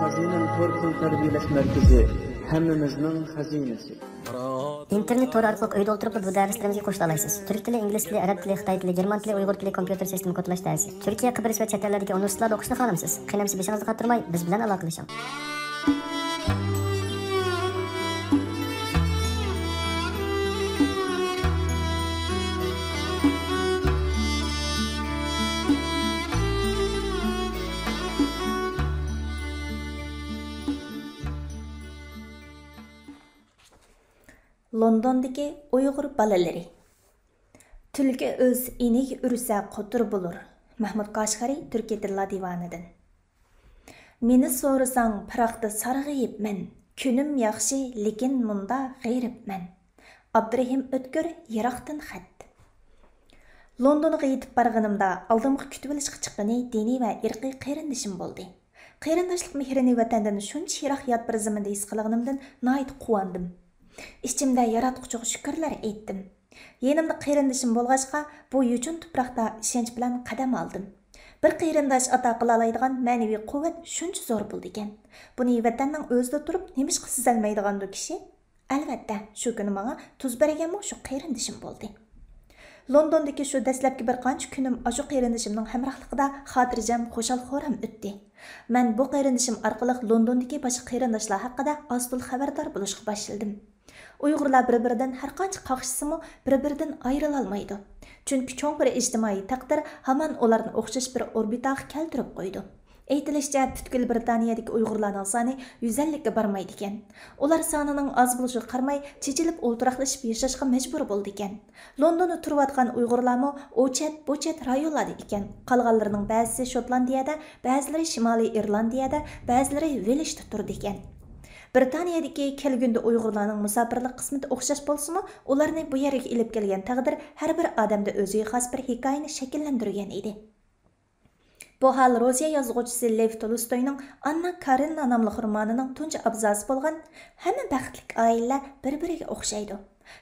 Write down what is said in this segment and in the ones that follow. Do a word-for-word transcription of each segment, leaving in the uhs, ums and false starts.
خەزىنەم تور پۇل تەربىيەلەش مەركىزى، ھەممىمىزنىڭ خەزىنىسى. ئىنتېرنېت تورى ئارقىلىق ئۆيدە ئولتۇرۇپلا بۇ دەرسلىرىمىزگە قوشۇلالايسىز. تۈرك تىلى، ئىنگلىز تىلى، ئەرەب تىلى، خىتاي تىلى، گېرمان تىلى، ئۇيغۇر تىلى، كومپيۇتېر سىستېما كودلاش دەرسى. تۈركىيە، قەبرىس ۋە چەت ئەللەردىكى ئۇنىۋېرسىتېتلاردا ئوقۇشنى خالامسىز؟ قېنى ئەمىسە بېشىڭىزنى قاتۇرماي، بىز بىلەن ئالاقىلىشىڭ. لوندوندىكى ئۇيغۇر بالىلىرى. تۈلكە ئۆز ئىنىگە ئۈرسە، قوتۇر بولۇر. مەھمۇد قاشغەرى، تۈركىي تىللار دىۋانىدىن. مېنى سورىساڭ، پىراقتا سارغىيىپمەن. كۈنۈم ياخشى، لېكىن مۇندا غېرىبمەن. ئابدۇرېھىم ئۆتكۈر، يىراقتىن خەت. لوندونغا يېتىپ بارغىنىمدا، ئالدىمغا كۈتۈۋېلىشقا چىققىنى دىنىي ۋە ئىرقىي قېرىندىشىم بولدى. قېرىنداشلىق مېھرىنى ۋەتەندىن شۇنچە يىراق يات بىر زېمىندا ھېس قىلغىنىمدىن ناھايىتى قۇۋاندىم. ئىچىمدە ياراتقۇچىغا شۈكۈرلەر ئېيتتىم. يېنىمدا قېرىندىشىم بولغاچقا، بۇ يوچۇن تۇپراقتا ئىشەنچ بىلەن قەدەم ئالدىم. بىر قېرىنداش ئاتا قىلالايدىغان مەنىۋى قۇۋۋەت شۇنچە زور بولىدىكەن. بۇنى ۋەتەننىڭ ئۆزىدە تۇرۇپ نېمىشقا سېزەلمەيدىغاندۇ كىشى؟ ئەلۋەتتە، شۇ كۈنى ماڭا تۇز بەرگەنمۇ شۇ قېرىندىشىم بولدى. لوندوندىكى شۇ دەسلەپكى بىر قانچە كۈنۈم ئاشۇ قېرىندىشىمنىڭ ھەمراھلىقىدا خاتىرجەم، خۇشال-خۇرام ئۆتتى. مەن بۇ قېرىندىشىم ئارقىلىق لوندوندىكى باشقا قېرىنداشلار ھەققىدە ئاز-تولا خەۋەردار بولۇشقا باشلىدىم. ئۇيغۇرلار بىر-بىرىدىن ھەرقانچە قاقشىسىمۇ، بىر-بىرىدىن ئايرىلالمايدۇ. چۈنكى چوڭ بىر ئىجتىمائىي تەقدىر ھامان ئۇلارنى ئوخشاش بىر ئوربىتاغا كەلتۈرۈپ قويىدۇ. ئېيتىلىشىچە، پۈتكۈل بىرىتانىيەدىكى ئۇيغۇرلارنىڭ سانى يۈز ئەللىككە بارمايدىكەن. ئۇلار سانىنىڭ ئاز بولۇشىغا قارىماي، چېچىلىپ ئولتۇراقلىشىپ ياشاشقا مەجبۇر بولىدىكەن. لوندوندا تۇرۇۋاتقان ئۇيغۇرلارمۇ ئۇ چەت، بۇ چەت رايونلاردا ئىكەن. قالغانلىرىنىڭ بەزىسى شوتلاندىيەدە، بەزىلىرى شىمالىي ئىرلاندىيەدە، بەزىلىرى ۋېلىشتا تۇرىدىكەن. بىرىتانىيەدىكى كەلگۈندە ئۇيغۇرلارنىڭ مۇساپىرلىق قىسمىتى ئوخشاش بولسىمۇ، ئۇلارنى بۇ يەرگە ئېلىپ كەلگەن تەقدىر ھەر بىر ئادەمدە ئۆزىگە خاس بىر ھېكايىنى شەكىللەندۈرگەن ئىدى. بۇ ھال روسىيە يازغۇچىسى لېۋ تولستوينىڭ ئاننا كارېنىنا ناملىق رومانىنىڭ تۇنجى ئابزاسى بولغان «ھەممە بەختلىك ئائىلىلەر بىر-بىرىگە ئوخشايدۇ.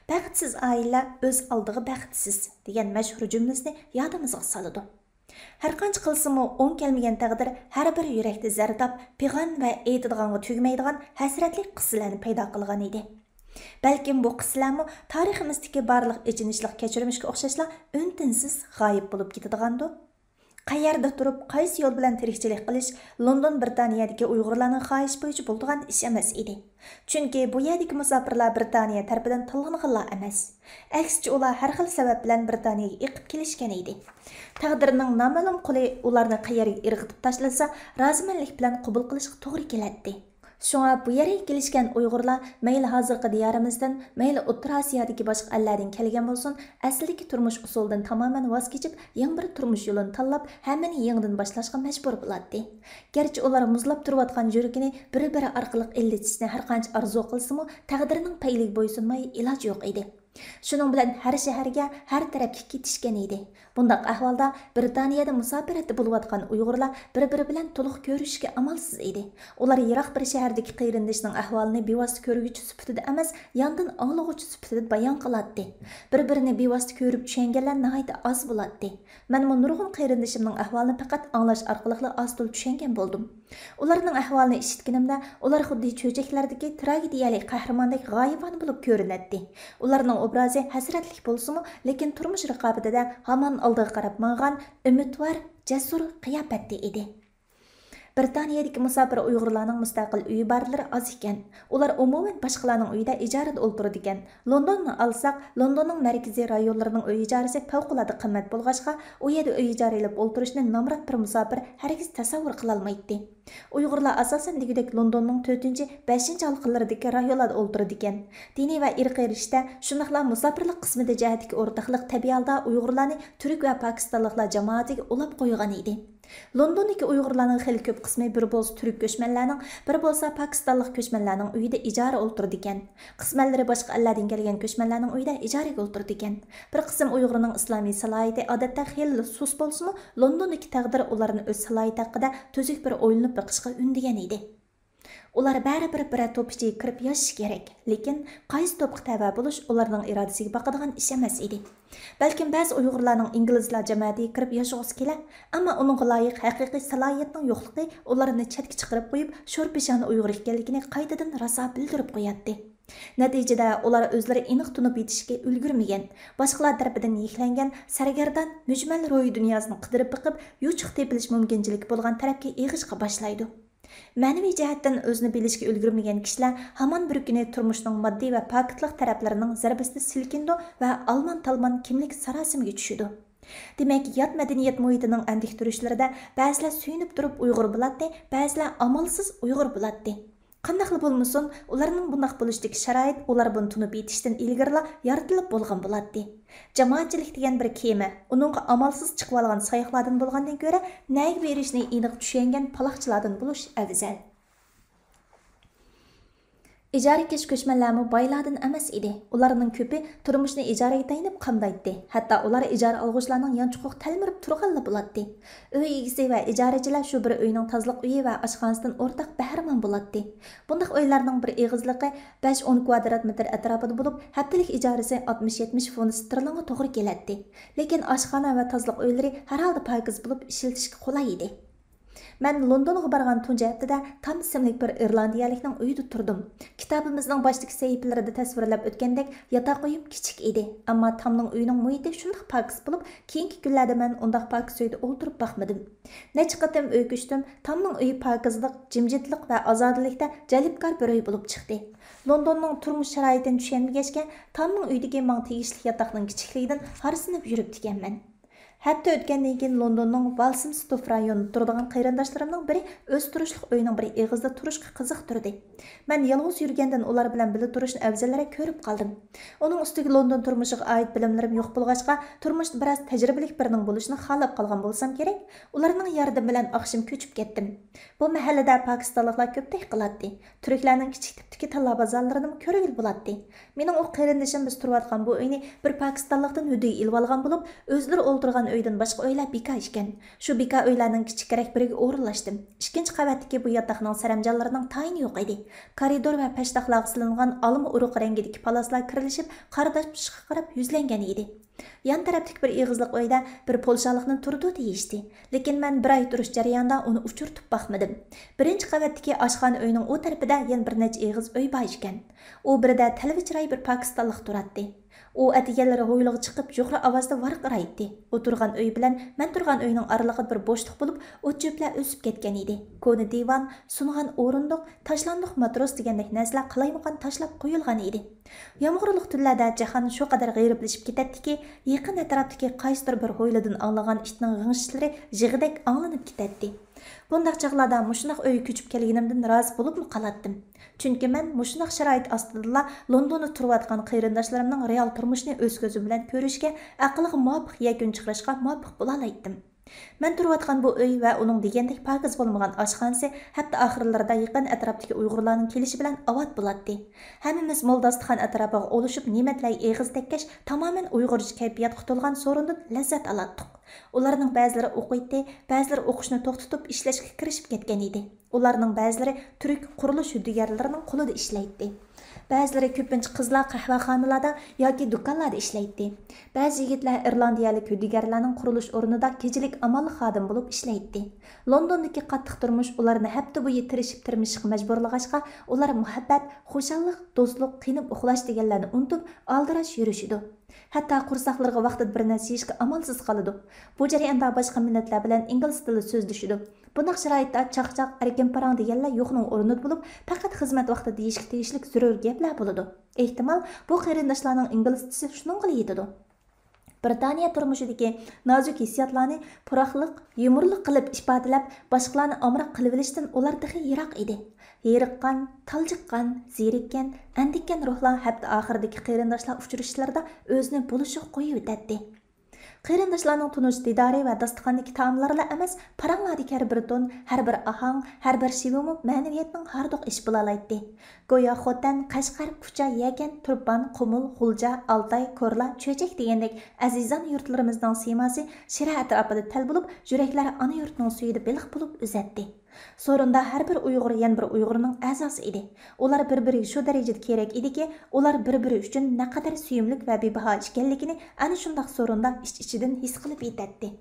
بەختسىز ئائىلىلەر ئۆز ئالدىغا بەختسىز» دېگەن مەشھۇر جۈملىسىنى يادىمىزغا سالىدۇ. ھەرقانچە قىلسىمۇ، ئوڭ كەلمىگەن تەقدىر ھەر بىر يۈرەكتە زەرداب، پىغان ۋە ئېيتىدىغانغا تۈگىمەيدىغان ھەسرەتلىك قىسسىلەرنى پەيدا قىلغان ئىدى. بەلكىم بۇ قىسسىلەرمۇ تارىخىمىزدىكى بارلىق ئېچىنىشلىق كەچۈرمىشكە ئوخشاشلا ئۈن-تىنسىز غايىب بولۇپ كېتىدىغاندۇ؟ قەيەردە تۇرۇپ، قايسى يول بىلەن تىرىكچىلىك قىلىش لوندون بىرىتانىيەدىكى ئۇيغۇرلارنىڭ خاھىشى بويىچە بولىدىغان ئىش ئەمەس ئىدى. چۈنكى بۇ يەردىكى مۇساپىرلار بىرىتانىيە تەرىپىدىن تىللىغانلار ئەمەس. ئەكسىچە، ئۇلار ھەر خىل سەۋەب بىلەن بىرىتانىيەگە ئېقىپ كېلىشكەن ئىدى. تەقدىرنىڭ نامەلۇم قولى ئۇلارنى قەيەرگە ئىرغىتىپ تاشلىسا، رازىمەنلىك بىلەن قوبۇل قىلىشقا توغرا كېلەتتى. شۇڭا بۇ يەرگە كېلىشكەن ئۇيغۇرلار مەيلى ھازىرقى دىيارىمىزدىن، مەيلى ئوتتۇرا ئاسىيادىكى باشقا ئەللەردىن كەلگەن بولسۇن، ئەسلىدىكى تۇرمۇش ئۇسۇلىدىن تامامەن ۋاز كېچىپ، يېڭى بىر تۇرمۇش يولىنى تاللاپ، ھەممىنى يېڭىدىن باشلاشقا مەجبۇر بولاتتى. گەرچە ئۇلار مۇزلاپ تۇرۇۋاتقان يۈرىكىنى بىر-بىرى ئارقىلىق ئىللىتىشنى ھەرقانچە ئارزۇ قىلسىمۇ، تەقدىرنىڭ پەيلىگە بويسۇنماي ئىلاج يوق ئىدى. شۇنىڭ بىلەن ھەر شەھەرگە، ھەر تەرەپكە كېتىشكەن ئىدى. بۇنداق ئەھۋالدا بىرىتانىيەدە مۇساپىرەتتە بولۇۋاتقان ئۇيغۇرلار بىر-بىرى بىلەن تولۇق كۆرۈشۈشكە ئامالسىز ئىدى. ئۇلار يىراق بىر شەھەردىكى قېرىندىشىنىڭ ئەھۋالىنى بىۋاسىتە كۆرگۈچى سۈپىتىدە ئەمەس، ياندىن ئاڭلىغۇچى سۈپىتىدە بايان قىلاتتى. بىر-بىرىنى بىۋاسىتە كۆرۈپ چۈشەنگەنلەر ناھايىتى ئاز بولاتتى. مەنمۇ نۇرغۇن قېرىندىشىمنىڭ ئەھۋالىنى پەقەت ئاڭلاش ئارقىلىقلا ئاز-تولا چۈشەنگەن بولدۇم. ئۇلارنىڭ ئەھۋالىنى ئىشىتكىنىمدە، ئۇلار خۇددى چۆچەكلەردىكى تراگېدىيەلىك قەھرىماندەك غايىۋانە بولۇپ كۆرۈنەتتى. ئۇلارنىڭ ئوبرازى ھەسرەتلىك بولسىمۇ، لېكىن تۇرمۇش رىقابىتىدە ھامان ئالدىغا قاراپ ماڭغان، ئۈمىدۋار، جەسۇر قىياپەتتە ئىدى. بىرىتانىيەدىكى مۇساپىر ئۇيغۇرلارنىڭ مۇستەقىل ئۆيى بارلىرى ئاز ئىكەن. ئۇلار ئومۇمەن باشقىلارنىڭ ئۆيىدە ئىجارىدە ئولتۇرىدىكەن. لوندوننى ئالساق، لوندوننىڭ مەركىزىي رايونلىرىنىڭ ئۆي ئىجارىسى پەۋقۇلئاددە قىممەت بولغاچقا، ئۇ يەردە ئۆي ئىجارە ئېلىپ ئولتۇرۇشنى نامرات بىر مۇساپىر ھەرگىز تەسەۋۋۇر قىلالمايتتى. ئۇيغۇرلار ئاساسەن دېگۈدەك لوندوننىڭ تۆتىنچى، بەشىنچى ھالقىلىرىدىكى رايونلاردا ئولتۇرىدىكەن. دىنىي ۋە ئىرقىي رىشتە، شۇنداقلا مۇساپىرلىق قىسمىتى جەھەتتىكى ئورتاقلىق تەبىئىي ھالدا ئۇيغۇرلارنى تۈرك ۋە پاكىستانلىقلار جامائىتىگە ئۇلاپ قويغان ئىدى. لوندوندىكى ئۇيغۇرلارنىڭ خېلى كۆپ قىسمى بىر بولسا تۈرك كۆچمەنلەرنىڭ، بىر بولسا پاكىستانلىق كۆچمەنلەرنىڭ ئۆيىدە ئىجارە ئولتۇرىدىكەن. قىسمەنلىرى باشقا ئەللەردىن كەلگەن كۆچمەنلەرنىڭ ئۆيىدە ئىجارىگە ئولتۇرىدىكەن. بىر قىسىم ئۇيغۇرنىڭ ئىسلامىي سالاھىيىتى ئادەتتە خېلىلا سۇس بولسىمۇ، لوندوندىكى تەقدىر ئۇلارنى ئۆز سالاھىيىتى ھەققىدە تۈزۈك بىر ئويلىنىپ بېقىشقا ئۈندىگەن ئىدى. ئۇلار بەرىبىر بىرەر توپ ئىچىگە كىرىپ ياشىشى كېرەك، لېكىن قايسى توپقا تەۋە بولۇش ئۇلارنىڭ ئىرادىسىگە باقىدىغان ئىش ئەمەس ئىدى. بەلكىم بەزى ئۇيغۇرلارنىڭ ئىنگلىزلار جەمەتىگە كىرىپ ياشىغۇسى كېلە، ئەمما ئۇنىڭغا لايىق ھەقىقىي سالاھىيەتنىڭ يوقلۇقى ئۇلارنى چەتكە چىقىرىپ قويۇپ، شور پېشانە ئۇيغۇر ئىكەنلىكىنى قايتىدىن راسا بىلدۈرۈپ قوياتتى. نەتىجىدە ئۇلار ئۆزلىرى ئېنىق تونۇپ يېتىشكە ئۈلگۈرمىگەن، باشقىلار تەرىپىدىن يېكىلەنگەن سەرگەردان، مۈجمەل روھىي دۇنياسىنى قىدىرىپ بېقىپ، يوچۇق تېپىلىش مۇمكىنچىلىكى بولغان تەرەپكە ئېغىشقا باشلايدۇ. مەنىۋى جەھەتتىن ئۆزىنى بىلىشكە ئۈلگۈرمىگەن كىشىلەر ھامان بىر كۈنى تۇرمۇشنىڭ ماددىي ۋە پاكىتلىق تەرەپلىرىنىڭ زەربىسىدە سىلكىنىدۇ ۋە ئالمان-تالمان كىملىك ساراسىمىگە چۈشىدۇ. دېمەك، يات مەدەنىيەت مۇھىتىنىڭ ئەندىكتۈرۈشلىرىدە بەزىلەر سۆيۈنۈپ تۇرۇپ ئۇيغۇر بولاتتى، بەزىلەر ئامالسىز ئۇيغۇر بولاتتى. قانداقلا بولمىسۇن، ئۇلارنىڭ بۇنداق بولۇشىدىكى شارائىت ئۇلار بۇنى تونۇپ يېتىشتىن ئىلگىرىلا يارىتىلىپ بولغان بولاتتى. جامائەتچىلىك دېگەن بىر كېمە، ئۇنىڭغا ئامالسىز چىقىۋالغان ساياھلەردىن بولغاندىن كۆرە، نەگە بېرىشنى ئېنىق چۈشەنگەن پالاقچىلاردىن بولۇش ئەۋزەل. ئىجارىكەش كۆچمەنلەرمۇ بايلاردىن ئەمەس ئىدى. ئۇلارنىڭ كۆپى تۇرمۇشىنى ئىجارىگە تايىنىپ قامدايتتى. ھەتتا ئۇلار ئىجارە ئالغۇچىلارنىڭ يانچۇقىغا تەلمۈرۈپ تۇرغانلا بولاتتى. ئۆي ئىگىسى ۋە ئىجارىچىلەر شۇ بىر ئۆينىڭ تازىلىق ئۆيى ۋە ئاشخانىسىدىن ئورتاق بەھرىمەن بولاتتى. بۇنداق ئۆيلەرنىڭ بىر ئېغىزلىقى بەش ئون كۋادرات مېتىر ئەتراپىدا بولۇپ، ھەپتىلىك ئىجارىسى ئاتمىش يەتمىش فۇنت ستېرلىڭغا توغرا كېلەتتى. لېكىن ئاشخانا ۋە تازىلىق ئۆيلىرى ھەر ھالدا پاكىز بولۇپ، ئىشلىتىشكە قولاي ئىدى. مەن لوندونغا بارغان تۇنجى ھەپتىدە تام ئىسىملىك بىر ئىرلاندىيەلىكنىڭ ئۆيىدە تۇردۇم. كىتابىمىزنىڭ باشتىكى سەھىپىلىرىدە تەسۋىرلەپ ئۆتكەندەك، ياتاق ئۆيۈم كىچىك ئىدى، ئەمما تامنىڭ ئۆيىنىڭ مۇھىتى شۇنداق پاكىز بولۇپ، كېيىنكى كۈنلەردە مەن ئۇنداق پاكىز ئۆيدە ئولتۇرۇپ باقمىدىم. نەچچە قېتىم ئۆي كۆچتۈم، تامنىڭ ئۆيى پاكىزلىق، جىمجىتلىق ۋە ئازادىلىكتە جەلپكار بىر ئۆي بولۇپ چىقتى. لوندوننىڭ تۇرمۇش شارائىتىنى چۈشەنمىگەچكە، تامنىڭ ئۆيىدىكى ماڭا تېگىشلىك ياتاقنىڭ كىچىكلىكىدىن خارسىنىپ يۈرۈپتىكەنمەن. ھەپتە ئۆتكەندىن كېيىن لوندوننىڭ بالسامستوف رايونىدا تۇرىدىغان قېرىنداشلىرىمنىڭ بىرى ئۆز تۇرۇشلۇق ئۆينىڭ بىر ئېغىزىدا تۇرۇشقا قىزىقتۇردى. مەن يالغۇز يۈرگەندىن ئۇلار بىلەن بىللە تۇرۇشنى ئەۋزەلرەك كۆرۈپ قالدىم. ئۇنىڭ ئۈستىگە لوندون تۇرمۇشىغا ئائىت بىلىملىرىم يوق بولغاچقا، تۇرمۇشتا بىراز تەجرىبىلىك بىرىنىڭ بولۇشىنى خالاپ قالغان بولسام كېرەك، ئۇلارنىڭ ياردىمى بىلەن ئاخشىمى كۆچۈپ كەتتىم. بۇ مەھەللىدە پاكىستانلىقلار كۆپتەك قىلاتتى. تۈركلەرنىڭ كىچىك تىپتىكى تاللا بازارلىرىنىمۇ كۆرگىلى بولاتتى. مېنىڭ ئۇ قېرىندىشىم بىز تۇرۇۋاتقان بۇ ئۆينى بىر پاكىستانلىقتىن ھۆددىگە ئېلىۋالغان بولۇپ، ئۆزلىرى ئولتۇرغان ئۆيدىن باشقا ئۆيلەر بىكار ئىكەن. شۇ بىكار ئۆيلەرنىڭ كىچىككىرەك بىرىگە ئورۇنلاشتىم. ئىككىنچى قەۋەتتىكى بۇ ياتاقنىڭ سەرەمجانلىرىنىڭ تايىنى يوق ئىدى. كارىدور ۋە پەشتاقلارغا سېلىنغان ئالما ئۇرۇق رەڭگىدىكى پالاسلار كىرلىشىپ، قارا تاشقا قاراپ يۈزلەنگەن ئىدى. يان تەرەپتىكى بىر ئېغىزلىق ئۆيدە بىر پولشالىقنى تۇرىدۇ دېيىشتى. لېكىن مەن بىر ئاي تۇرۇش جەريانىدا ئۇنى ئۇچرىتىپ باقمىدىم. بىرىنچى قەۋەتتىكى ئاشخانا ئۆينىڭ ئۇ تەرىپىدە يەنە بىر نەچچە ئېغىز ئۆي بار ئىكەن. ئۇ بىرىدە تەلۋە چىراي بىر پاكىستانلىق تۇراتتى. ئۇ ئەتىگەنلىرى ھويلىغا چىقىپ، جۇغرا ئاۋازدا ۋارقىرايتتى. ئۇ تۇرغان ئۆي بىلەن مەن تۇرغان ئۆينىڭ ئارىلىقىدا بىر بوشلۇق بولۇپ، ئوت-چۆپلەر ئۆسۈپ كەتكەن ئىدى. كونا دىۋان، سۇنغان ئورۇندۇق، تاشلاندۇق ماتروس دېگەندەك نەرسىلەر قالايمىقان تاشلاپ قويۇلغان ئىدى. يامغۇرلۇق تۈنلەردە جاھان شۇ قەدەر غېرىبلىشىپ كېتەتتىكى، يېقىن ئەتراپتىكى قايسىدۇر بىر ھويلىدىن ئاڭلىغان ئىتنىڭ غىڭشىشلىرى يىغىدەك ئاڭلىنىپ كېتەتتى. بۇنداق چاغلاردا مۇشۇنداق ئۆيگە كۆچۈپ كەلگىنىمدىن رازى بولۇپمۇ قالاتتىم. چۈنكى مەن مۇشۇنداق شارائىت ئاستىدىلا لوندوندا تۇرۇۋاتقان قېرىنداشلىرىمنىڭ رېئال تۇرمۇشىنى ئۆز كۆزۈم بىلەن كۆرۈشكە، ئەقىلگە مۇۋاپىق يەكۈن چىقىرىشقا مۇۋاپىق بولالايتتىم. مەن تۇرۇۋاتقان بۇ ئۆي ۋە ئۇنىڭ دېگەندەك پاكىز بولمىغان ئاشخانىسى ھەپتە ئاخىرلىرىدا يېقىن ئەتراپتىكى ئۇيغۇرلارنىڭ كېلىشى بىلەن ئاۋات بولاتتى. ھەممىمىز مول داستىخان ئەتراپىغا ئولىشىپ، نېمەتلەر ئېغىز تەگكەچ، تامامەن ئۇيغۇرچە كەيپىياتقا تولغان سورۇندىن لەززەت ئالاتتۇق. ئۇلارنىڭ بەزىلىرى ئوقۇيتتى، بەزىلىرى ئوقۇشنى توختىتىپ، ئىشلەشكە كىرىشىپ كەتكەن ئىدى. ئۇلارنىڭ بەزىلىرى تۈرك قۇرۇلۇش ھۆددىگەرلىرىنىڭ قولىدا ئىشلەيتتى. بەزىلىرى، كۆپىنچە قىزلار، قەھۋەخانىلاردا ياكى دۇكانلاردا ئىشلەيتتى. بەزى يىگىتلەر ئىرلاندىيەلىك ھۆددىگەرلەرنىڭ قۇرۇلۇش ئورنىدا كېچىلىك ئامانلىق خادىمى بولۇپ ئىشلەيتتى. لوندوندىكى قاتتىق تۇرمۇش ئۇلارنى ھەپتە بويى تىرىشىپ-تىرمىشىشقا مەجبۇرلىغاچقا، ئۇلار مۇھەببەت، خۇشاللىق، دوستلۇق، قېنىپ ئۇخلاش دېگەنلەرنى ئۇنتۇپ، ئالدىراش يۈرۈشىدۇ. ھەتتا قورساقلىرىغا ۋاقتىدا بىر نەرسە يېيىشكە ئامالسىز قالىدۇ. بۇ جەرياندا باشقا مىللەتلەر بىلەن ئىنگلىز تىلىدا سۆزلىشىدۇ. بۇنداق شارائىتتا چاقچاق، ئەركىن پاراڭ دېگەنلەر يوقنىڭ ئورنىدا بولۇپ، پەقەت خىزمەت ۋاقتىدا دېيىشكە تېگىشلىك زۆرۈر گەپلەر بولىدۇ. ئېھتىمال، بۇ قېرىنداشلارنىڭ ئىنگلىزچىسى شۇنىڭغىلا يېتىدۇ. بىرىتانىيە تۇرمۇشىدىكى نازۇك ھېسسىياتلارنى پۇراقلىق، يۇمۇرلۇق قىلىپ ئىپادىلەپ، باشقىلارنى ئامراق قىلىۋېلىشتىن ئۇلار تېخى يىراق ئىدى. ھېرىققان، تالجىققان، زېرىككەن، ئەندىككەن روھلار ھەپتە ئاخىرىدىكى قېرىنداشلار ئۇچرىشىشلىرىدا ئۆزىنى بولۇشىغا قويۇۋېتەتتى. قېرىنداشلارنىڭ تونۇش دىدارى ۋە داستىخاندىكى تائاملارلا ئەمەس، پاراڭلاردىكى ھەر بىر تون، ھەر بىر ئاھاڭ، ھەر بىر شېۋىمۇ مەنىۋىيەتنىڭ ھاردۇق ئېشى بولالايتتى. گويا خوتەن، قەشقەر، كۇچا، يەكەن، تۇرپان، قۇمۇل، غۇلجا، ئالتاي، كورلا، چۆچەك دېگەندەك ئەزىزانە يۇرتلىرىمىزنىڭ سىيماسى شىرە ئەتراپىدا تەل بولۇپ، يۈرەكلەر ئانا يۇرتنىڭ سۈيىدە بېلىق بولۇپ ئۈزەتتى. سورۇندا ھەر بىر ئۇيغۇر يەنە بىر ئۇيغۇرنىڭ ئەزاسى ئىدى. ئۇلار بىر-بىرىگە شۇ دەرىجىدە كېرەك ئىدىكى، ئۇلار بىر-بىرى ئۈچۈن نەقەدەر سۆيۈملۈك ۋە بىباھا ئىكەنلىكىنى ئەنە شۇنداق سورۇندا ئىچ-ئىچىدىن ھېس قىلىپ يېتەتتى.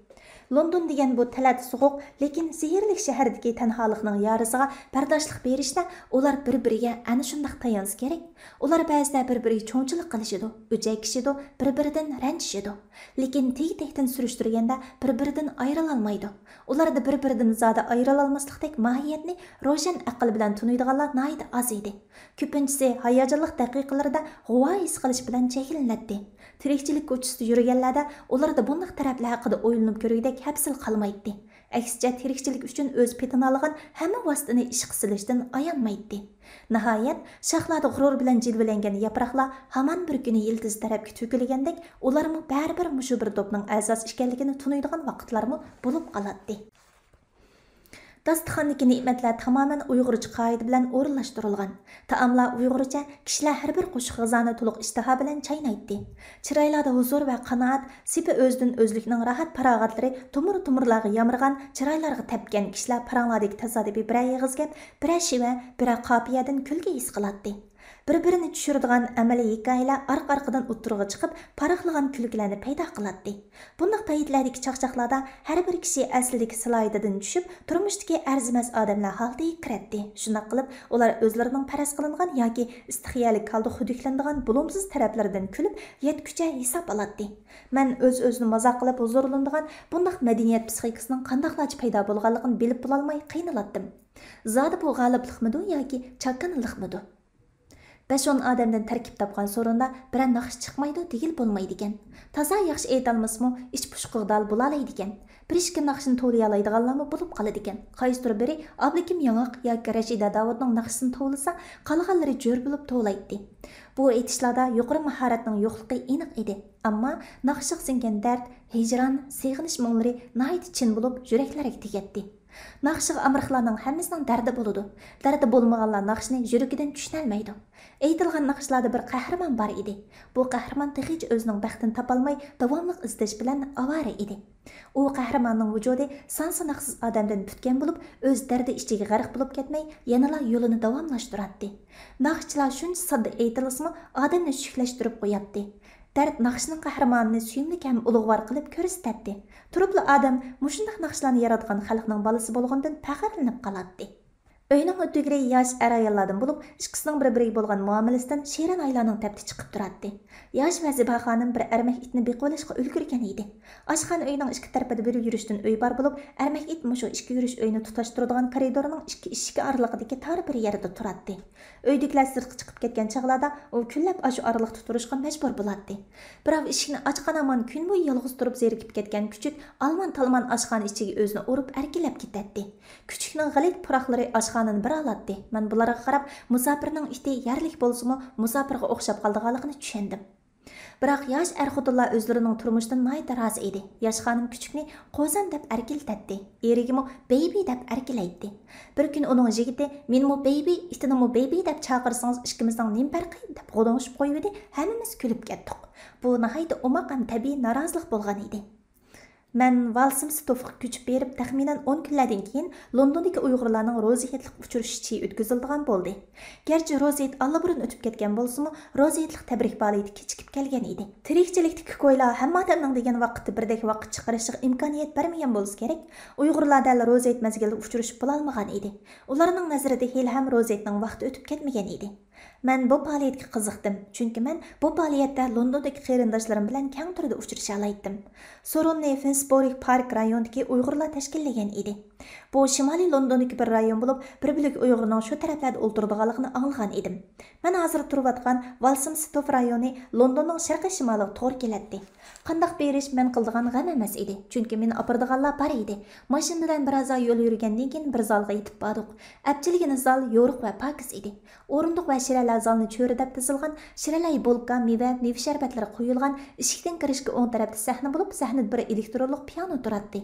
لوندون دېگەن بۇ تەلەتە سوغۇق، لېكىن سېھىرلىك شەھەردىكى تەنھالىقنىڭ يارىسىغا بەرداشلىق بېرىشتە ئۇلار بىر-بىرىگە ئەنە شۇنداق تايانسا كېرەك. ئۇلار بەزىدە بىر-بىرىگە چوڭچىلىق قىلىشىدۇ، ئۆچەكلىشىدۇ، بىر-بىرىدىن رەنجىشىدۇ. لېكىن تېگى-تەكتىن سۈرۈشتۈرگەندە بىر-بىرىدىن ئايرىلالمايدۇ. ئۇلاردا بىر-بىرىدىن زادى ئايرىلالماسلىقتەك ماھىيەتنى روشەن ئەقىل بىلەن تونۇيدىغانلار ناھايىتى ئاز ئىدى. كۆپىنچىسى ھاياجانلىق دەقىقىلىرىدە غۇۋا ھېس قىلىش بىلەن چەكلىنەتتى. تىرىكچىلىك كوچىسىدا يۈرگەنلەردە ئۇلاردا بۇنداق تەرەپلەر ھەققىدە ئويلىنىپ كۆرگۈدەك ھەپسىلە قالمايتتى. ئەكسىچە، تىرىكچىلىك ئۈچۈن ئۆزى پېتىنالىغان ھەممە ۋاسىتىنى ئىشقا سېلىشتىن ئايانمايتتى. ناھايەت، شاخلاردا غۇرۇر بىلەن جىلۋىلەنگەن ياپراقلار ھامان بىر كۈنى يىلتىز تەرەپكە تۆكۈلگەندەك، ئۇلارمۇ بەرىبىر مۇشۇ بىر توپنىڭ ئەزاسى ئىكەنلىكىنى تونۇيدىغان ۋاقىتلارمۇ بولۇپ قالاتتى. داستىخاندىكى نېمەتلەر تامامەن ئۇيغۇرچە قائىدە بىلەن ئورۇنلاشتۇرۇلغان. تائاملار ئۇيغۇرچە، كىشىلەر ھەر بىر قوشۇق غىزانى تولۇق ئىشتىھا بىلەن چاينايتتى. چىرايلاردا ھۇزۇر ۋە قانائەت سېپى ئۆزىدىن ئۆزلۈكنىڭ راھەت-پاراغەتلىرى تومۇر-تومۇرلارغا يامرىغان، چىرايلارغا تەپكەن كىشىلەر پاراڭلاردىكى تازادىپىي بىرەر ئېغىز گەپ، بىرەر شېۋە، بىرەر قاپىيەدىن كۈلكە ھېس قىلاتتى. بىر-بىرىنى چۈشۈرىدىغان ئەمەلىي ھېكايىلەر ئارقا-ئارقىدىن ئوتتۇرىغا چىقىپ، پاراقلىغان كۈلكىلەرنى پەيدا قىلاتتى. بۇنداق پەيتلەردىكى چاقچاقلاردا ھەر بىر كىشى ئەسلىدىكى سالاھىيىتىدىن چۈشۈپ، تۇرمۇشتىكى ئەرزىمەس ئادەملەر ھالىتىگە كىرەتتى. شۇنداق قىلىپ، ئۇلار ئۆزلىرىنىڭ پەرەز قىلىنغان ياكى ئىستىخىيەلىك ھالدا خۇدۈكلىنىدىغان بولۇمسىز تەرەپلىرىدىن كۈلۈپ، يەتكۈچە ھېساب ئالاتتى. مەن ئۆز-ئۆزىنى مازاق قىلىپ ھۇزۇرلىنىدىغان بۇنداق مەدەنىيەت پسىخىكىسىنىڭ قانداقلارچە پەيدا بولغانلىقىنى بىلىپ بولالماي قىينىلاتتىم. زادى بۇ غالىپلىقمىدۇ ياكى چاكىنىلىقمىدۇ؟ بەش-ئون ئادەمدىن تەركىب تاپقان سورۇندا بىرەر ناخشا چىقمايدۇ دېگىلى بولمايدىكەن. تازا ياخشى ئېيتالمىسىمۇ، ئىچ پۇشقىغا دال بولالايدىكەن. بىر-ئىككى ناخشىنى توۋلىيالايدىغانلارمۇ بولۇپ قالىدىكەن. قايسىدۇر بىرى ئابلىكىم ياڭاق ياكى رەشىدە داۋۇتنىڭ ناخشىسىنى توۋلىسا، قالغانلىرى جۆر بولۇپ توۋلايتتى. بۇ ئېيتىشلاردا يۇقىرى ماھارەتنىڭ يوقلۇقى ئېنىق ئىدى. ئەمما ناخشىغا سىڭگەن دەرد، ھىجران، سېغىنىش مۇڭلىرى ناھايىتى چىن بولۇپ، يۈرەكلەرگە تېگەتتى. ناخشىغا ئامراقلارنىڭ ھەممىسىنىڭ دەردى بولىدۇ. دەردى بولمىغانلار ناخشىنى يۈرىكىدىن چۈشىنەلمەيدۇ. ئېيتىلغان ناخشىلاردا بىر قەھرىمان بار ئىدى. بۇ قەھرىمان تېخىچە ئۆزىنىڭ بەختىنى تاپالماي، داۋاملىق ئىزدەش بىلەن ئاۋارە ئىدى. ئۇ قەھرىماننىڭ ۋۇجۇدى سان-ساناقسىز ئادەمدىن پۈتكەن بولۇپ، ئۆز دەردى ئىچىگە غەرق بولۇپ كەتمەي، يەنىلا يولىنى داۋاملاشتۇراتتى. ناخشىچىلار شۇنچە ساددا ئېيتىلسىمۇ، ئادەمنى شۈكلەشتۈرۈپ قوياتتى. دەرد ناخشىنىڭ قەھرىمانىنى سۆيۈملۈك ھەم ئۇلۇغۋار قىلىپ كۆرسىتەتتى. تۇرۇپلا ئادەم مۇشۇنداق ناخشىلارنى ياراتقان خەلقنىڭ بالىسى بولغىنىدىن پەخىرلىنىپ قالاتتى. ئۆينىڭ ئۆتۈگىرى ياش ئەر-ئاياللاردىن بولۇپ، ئىككىسىنىڭ بىر-بىرىگە بولغان مۇئامىلىسىدىن شېرىن ئايلارنىڭ تەپتى چىقىپ تۇراتتى. ياش ۋە زىبا خانىم بىر ئەرمەك ئىتنى بېقىۋېلىشقا ئۈلگۈرگەن ئىدى. ئاشخانا ئۆينىڭ ئىككى تەرىپىدە بىر يۈرۈشتىن ئۆي بار بولۇپ، ئەرمەك ئىت مۇشۇ ئىككى يۈرۈش ئۆينى تۇتاشتۇرىدىغان كارىدورنىڭ ئىككى ئىشىكى ئارىلىقىدىكى تار بىر يەردە تۇراتتى. ئۆيدىكىلەر سىرتقا چىقىپ كەتكەن چاغلاردا ئۇ كۈنلەپ ئاشۇ ئارىلىقتا تۇرۇشقا مەجبۇر بولاتتى. بىراق ئىشىكنى ئاچقان ھامان كۈن بويى يالغۇز تۇرۇپ زېرىكىپ كەتكەن كۈچۈك ئالمان-تالمان ئاشخانا ئىچىگە ئۆزىنى ئۇرۇپ ئەركىلەپ كېتەتتى. كۈچۈكنىڭ غەلىتە پۇراقلىرى ئاشخانىنى بىر ئالاتتى. مەن بۇلارغا قاراپ، مۇساپىرنىڭ ئىتى يەرلىك بولسىمۇ، مۇساپىرغا ئوخشاپ قالىدىغانلىقىنى چۈشەندىم. بىراق ياش ئەر-خوتۇنلار ئۆزلىرىنىڭ تۇرمۇشىدىن ناھايىتى رازى ئىدى. ياش خانىم كۈچۈكنى قوزام دەپ ئەركىلىتەتتى، ئېرىگىمۇ بەيبى دەپ ئەركىلەيتتى. بىر كۈنى ئۇنىڭ يىگىتى، مېنىمۇ بەيبى، ئىتىنىمۇ بەيبى دەپ چاقىرسىڭىز، ئىككىمىزنىڭ نېمە پەرقى؟ دەپ غودۇڭشىپ قويۇۋىدى، ھەممىمىز كۈلۈپ كەتتۇق. بۇ ناھايىتى ئوماق ھەم تەبىئىي نارازىلىق بولغان ئىدى. مەن ۋالسىمستوفقا كۆچۈپ بېرىپ، تەخمىنەن ئون كۈنلەردىن كېيىن لوندوندىكى ئۇيغۇرلارنىڭ روزى ھېيتلىق ئۇچرىشىشى ئۆتكۈزۈلىدىغان بولدى. گەرچە روزى ھېيت ئاللىبۇرۇن ئۆتۈپ كەتكەن بولسىمۇ، روزى ھېيتلىق تەبرىك پائالىيىتى كېچىكىپ كەلگەن ئىدى. تىرىكچىلىكتىكى كويلار ھەممە ئادەمنىڭ دېگەن ۋاقىتتا بىردەك ۋاقىت چىقىرىشىغا ئىمكانىيەت بەرمىگەن بولسا كېرەك، ئۇيغۇرلار دەل روزى ھېيت مەزگىلىدە ئۇچرىشىپ بولالمىغان ئىدى. ئۇلارنىڭ نەزىرىدە ھېلىھەم روزى ھېيتنىڭ ۋاقتى ئۆتۈپ كەتمىگەن ئىدى. مەن بۇ پائالىيەتكە قىزىقتىم، چۈنكى مەن بۇ پائالىيەتتە لوندوندىكى قېرىنداشلىرىم بىلەن كەڭ تۈردە ئۇچرىشالايتتىم. سورۇننى فىنسبورگ پارك رايونىدىكى ئۇيغۇرلار تەشكىللىگەن ئىدى. بۇ شىمالىي لوندوندىكى بىر رايون بولۇپ، بىر بۆلەك ئۇيغۇرنىڭ شۇ تەرەپلەردە ئولتۇرىدىغانلىقىنى ئاڭلىغان ئىدىم. مەن ھازىر تۇرۇۋاتقان ۋالسىمستوف رايونى لوندوننىڭ شەرقىي شىمالىغا توغرا كېلەتتى. قانداق بېرىش مەن قىلىدىغان غەم ئەمەس ئىدى، چۈنكى مېنى ئاپىرىدىغانلار بار ئىدى. ماشىنا بىلەن بىر ھازا يول يۈرگەندىن كېيىن بىر زالغا يېتىپ باردۇق. ئەپچىلگىنى زال يورۇق ۋە پاكىز ئىدى. ئورۇندۇق ۋە شىرەلەر زالنى چۆرىدەپ تىزىلغان، شىرەلەي بولكا، مېۋە، مېۋە شەربەتلىرى قويۇلغان. ئىشىكتىن كىرىشكە ئوڭ تەرەپتە سەھنە بولۇپ، سەھنىدە بىر ئېلېكترونلۇق پىيانو تۇراتتى.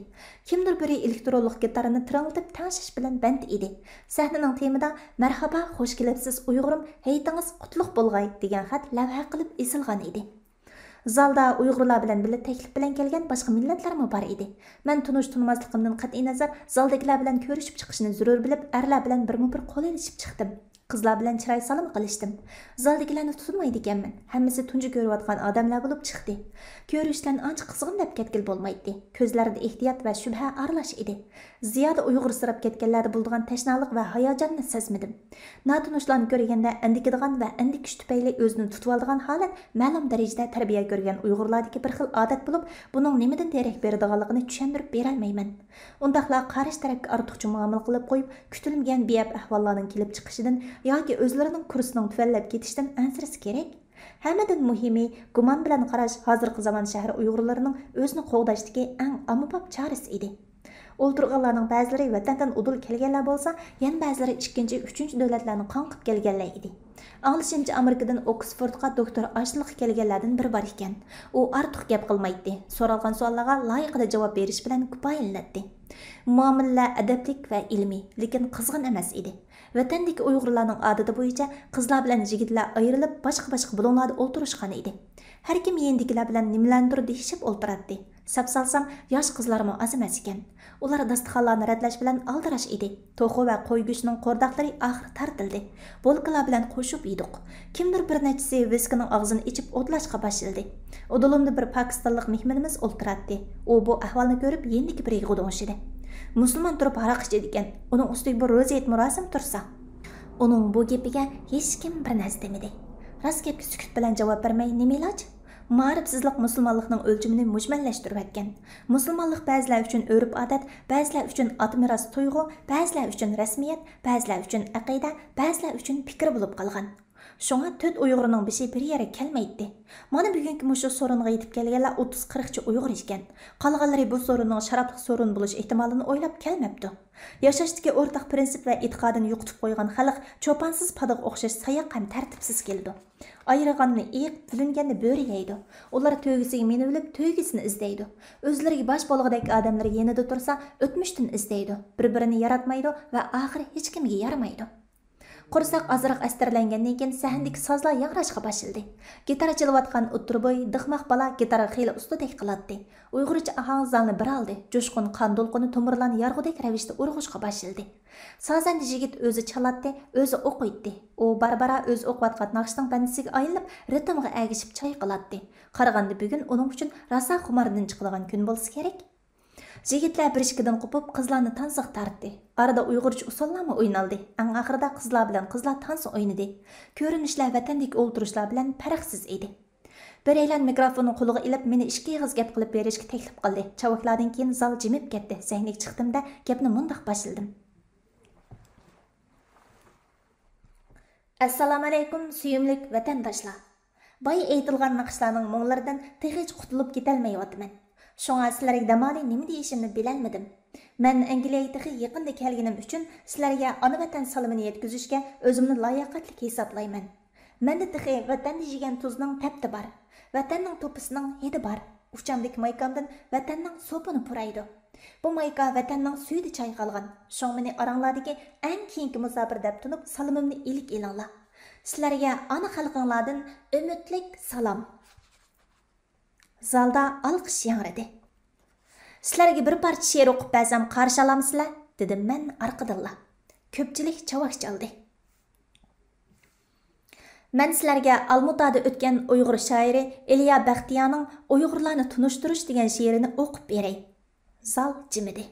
كىمدۇر بىرى ئېلېكترونلۇق گىتارنى تىرىڭلىتىپ تەڭشەش بىلەن بەند ئىدى. سەھنىنىڭ تېمىدا «مەرھابا، خوش كېلىپسىز ئۇيغۇرۇم، ھېيتىڭىز قۇتلۇق بولغاي» دېگەن خەت لەۋھە قىلىپ ئېسىلغان ئىدى. زالدا ئۇيغۇرلار بىلەن بىللە تەكلىپ بىلەن كەلگەن باشقا مىللەتلەرمۇ بار ئىدى. مەن تونۇش-تونۇماسلىقىمدىن قەتئىينەزەر، زالدىكىلەر بىلەن كۆرۈشۈپ چىقىشنى زۆرۈر بىلىپ، ئەرلەر بىلەن بىرمۇبىر قول ئېلىشىپ چىقتىم. قىزلار بىلەن چىراي سالام قىلىشتىم. زالدىكىلەرنى تونۇمايدىكەنمەن. ھەممىسى تۇنجى كۆرۈۋاتقان ئادەملەر بولۇپ چىقتى. كۆرۈشلەرنى ئانچە قىزغىن دەپ كەتكىلى بولمايتتى. كۆزلەردە ئېھتىيات ۋە شۈبھە ئارىلاش ئىدى. زىيادە ئۇيغۇرسىراپ كەتكەنلەردە بولىدىغان تەشنالىق ۋە ھاياجاننى سەزمىدىم. ناتونۇشلارنى كۆرگەندە ئەندىكىدىغان ۋە ئەندىكىش تۈپەيلى ئۆزىنى تۇتۇۋالىدىغان ھالەت مەلۇم دەرىجىدە تەربىيە كۆرگەن ئۇيغۇرلاردىكى بىر خىل ئادەت بولۇپ، بۇنىڭ نېمىدىن دېرەك بېرىدىغانلىقىنى چۈشەندۈرۈپ بېرەلمەيمەن. ئۇنداقلار قارشى تەرەپكە ئارتۇقچە مۇئامىلە قىلىپ قويۇپ، كۈتۈلمىگەن بىئەپ ئەھۋاللارنىڭ كېلىپ چىقىشىدىن ياكى ئۆزلىرىنىڭ كۇرسىنىڭ تۆۋەنلەپ كېتىشىدىن ئەنسىرىسە كېرەك. ھەممىدىن مۇھىمى، گۇمان بىلەن قاراش ھازىرقى زامان شەھەر ئۇيغۇرلىرىنىڭ ئۆزىنى قوغداشتىكى ئەڭ ئاممىباب چارىسى ئىدى. ئولتۇرغانلارنىڭ بەزىلىرى ۋەتەندىن ئۇدۇل كەلگەنلەر بولسا، يەنە بەزىلىرى ئىككىنچى، ئۈچىنچى دۆلەتلەرنى قاڭقىپ كەلگەنلەر ئىدى. ئاڭلىشىمچە، ئامېرىكىدىن ئوكسفوردقا دوكتور ئاشلىققا كەلگەنلەردىن بىرى بار ئىكەن. ئۇ ئارتۇق گەپ قىلمايتتى، سورالغان سوئاللارغا لايىقىدا جاۋاب بېرىش بىلەن كۇپايىلىنەتتى. مۇئامىلىلەر ئەدەپلىك ۋە ئىلمىي، لېكىن قىزغىن ئەمەس ئىدى. ۋەتەندىكى ئۇيغۇرلارنىڭ ئادىتى بويىچە قىزلار بىلەن يىگىتلەر ئايرىلىپ، باشقا-باشقا بۇلۇڭلاردا ئولتۇرۇشقان ئىدى. ھەركىم يېنىدىكىلەر بىلەن نېمىلەردۇر دېيىشىپ ئولتۇراتتى. سەپ سالسام، ياش قىزلارمۇ ئاز ئەمەس ئىكەن. ئۇلار داستىخانلارنى رەتلەش بىلەن ئالدىراش ئىدى. توخۇ ۋە قوي گۆشىنىڭ قورداقلىرى ئاخىرى تارتىلدى. بولكىلار بىلەن قوشۇپ يېدۇق. كىمدۇر بىر نەچچىسى ۋىسكىنىڭ ئاغزىنى ئېچىپ ئوتلاشقا باشلىدى. ئۇدۇلۇمدا بىر پاكىستانلىق مېھمىنىمىز ئولتۇراتتى. ئۇ بۇ ئەھۋالنى كۆرۈپ يېنىدىكى بىرىگە غۇدۇڭشىدى. مۇسۇلمان تۇرۇپ ھاراق ئىچىدىكەن، ئۇنىڭ ئۈستىگە بۇ روزا ھېيت مۇراسىمى تۇرسا. ئۇنىڭ بۇ گېپىگە ھېچكىم بىر نەرسە دېمىدى. راست گەپكە سۈكۈت بىلەن جاۋاب بەرمەي نېمە ئىلاج؟ مائارىپسىزلىق مۇسۇلمانلىقنىڭ ئۆلچىمىنى مۈجمەللەشتۈرۈۋەتكەن. مۇسۇلمانلىق بەزىلەر ئۈچۈن ئۆرپ-ئادەت، بەزىلەر ئۈچۈن ئاتا مىراس تۇيغۇ، بەزىلەر ئۈچۈن رەسمىيەت، بەزىلەر ئۈچۈن ئەقىدە، بەزىلەر ئۈچۈن پىكىر بولۇپ قالغان. شۇڭا تۆت ئۇيغۇرنىڭ بېشى بىر يەرگە كەلمەيتتى. مانا بۈگۈنكى مۇشۇ سورۇنغا يېتىپ كەلگەنلەر ئوتتۇز قىرىقچە ئۇيغۇر ئىكەن. قالغانلىرى بۇ سورۇننىڭ شارابلىق سورۇن بولۇش ئېھتىمالىنى ئويلاپ كەلمەپتۇ. ياشاشتىكى ئورتاق پىرىنسىپ ۋە ئېتىقادىنى يوقىتىپ قويغان خەلق چوپانسىز پادىغا ئوخشاش ساياق ھەم تەرتىپسىز كېلىدۇ. ئايرىغاننى ئېيىق، بۆلۈنگەننى بۆرە يەيدۇ. ئۇلار تۆگىسىگە مىنىۋېلىپ، تۆگىسىنى ئىزدەيدۇ. ئۆزلىرىگە باش بولغۇدەك ئادەملىرى يېنىدا تۇرسا، ئۆتمۈشتىن ئىزدەيدۇ. بىر-بىرىنى ياراتمايدۇ ۋە ئاخىرى ھېچكىمگە يارىمايدۇ. قورساق ئازراق ئەستىرىلەنگەندىن كېيىن سەھنىدىكى سازلار ياڭراشقا باشلىدى. گىتار چېلىۋاتقان ئوتتۇرا بوي، دىقماق بالا گىتارغا خېلى ئۇستىدەك قىلاتتى. ئۇيغۇرچە ئاھاڭ زالنى بىر ئالدى، جۇشقۇن قان دولقۇنى تومۇرلارنى يارغۇدەك رەۋىشتە ئۇرغۇشقا باشلىدى. سازەندە يىگىت ئۆزى چالاتتى، ئۆزى ئوق ئۇيتتى. ئۇ بارا-بارا ئۆزى ئوقۇۋاتقان ناخشىنىڭ بەندىسىگە ئايلىنىپ، رىتىمغا ئەگىشىپ چايقىلاتتى. قارىغاندا بۈگۈن ئۇنىڭ ئۈچۈن راسا خۇماردىن چىقىدىغان كۈن بولسا كېرەك. يىگىتلەر بىر-ئىككىدىن قوپۇپ، قىزلارنى تانسىغا تارتتى. ئارىدا ئۇيغۇرچە ئۇسسۇللارمۇ ئوينالدى. ئەڭ ئاخىرىدا قىزلار بىلەن قىزلار تانسا ئوينىدى. كۆرۈنۈشلەر ۋەتەندىكى ئولتۇرۇشلار بىلەن پەرقسىز ئىدى. بىرەيلەن مىكروفوننى قولىغا ئېلىپ، مېنى ئىككى ئېغىز گەپ قىلىپ بېرىشكە تەكلىپ قىلدى. چاۋاكلاردىن كېيىن زال جىمىپ كەتتى. سەھنىگە چىقتىم-دە، گەپنى مۇنداق باشلىدىم. ئەسسالامۇئەلەيكۇم، سۆيۈملۈك ۋەتەنداشلار! بايا ئېيتىلغان ناخشىلارنىڭ مۇڭلىرىدىن تېخىچە قۇتۇلۇپ كېتەلمەيۋاتىمەن. شۇڭا سىلەرگە دەمالىي نېمە دېيىشىمنى بىلەلمىدىم. مەن ئەنگلىيەگە تېخى يېقىندا كەلگىنىم ئۈچۈن سىلەرگە ئانا ۋەتەن سالىمىنى يەتكۈزۈشكە ئۆزۈمنى لاياقەتلىك ھېسابلايمەن. مەندە تېخى ۋەتەندە يېگەن تۇزنىڭ تەپتى بار، ۋەتەننىڭ توپىسىنىڭ ھىدى بار. ئۇچامدىكى مايكامدىن ۋەتەننىڭ سوپىنى پۇرايدۇ. بۇ مايكا ۋەتەننىڭ سۈيىدە چايقالغان. شۇڭا مېنى ئاراڭلاردىكى ئەڭ كېيىنكى مۇساپىر دەپ تونۇپ، سالىمىمنى ئىلىك ئېلىڭلار. سىلەرگە ئانا خەلقىڭلاردىن ئۈمىدلىك سالام. زالدا ئالقىش ياڭرىدى. سىلەرگە بىر پارچە شېئىر ئوقۇپ بەرسەم قارشى ئالامسىلەر؟ دېدىم مەن ئارقىدىنلا. كۆپچىلىك چاۋاك چالدى. مەن سىلەرگە ئالمۇتادا ئۆتكەن ئۇيغۇر شائىرى ئىليا بەختىيارنىڭ ئۇيغۇرلارنى تونۇشتۇرۇش دېگەن شېئىرىنى ئوقۇپ بېرەي. زال جىمىدى.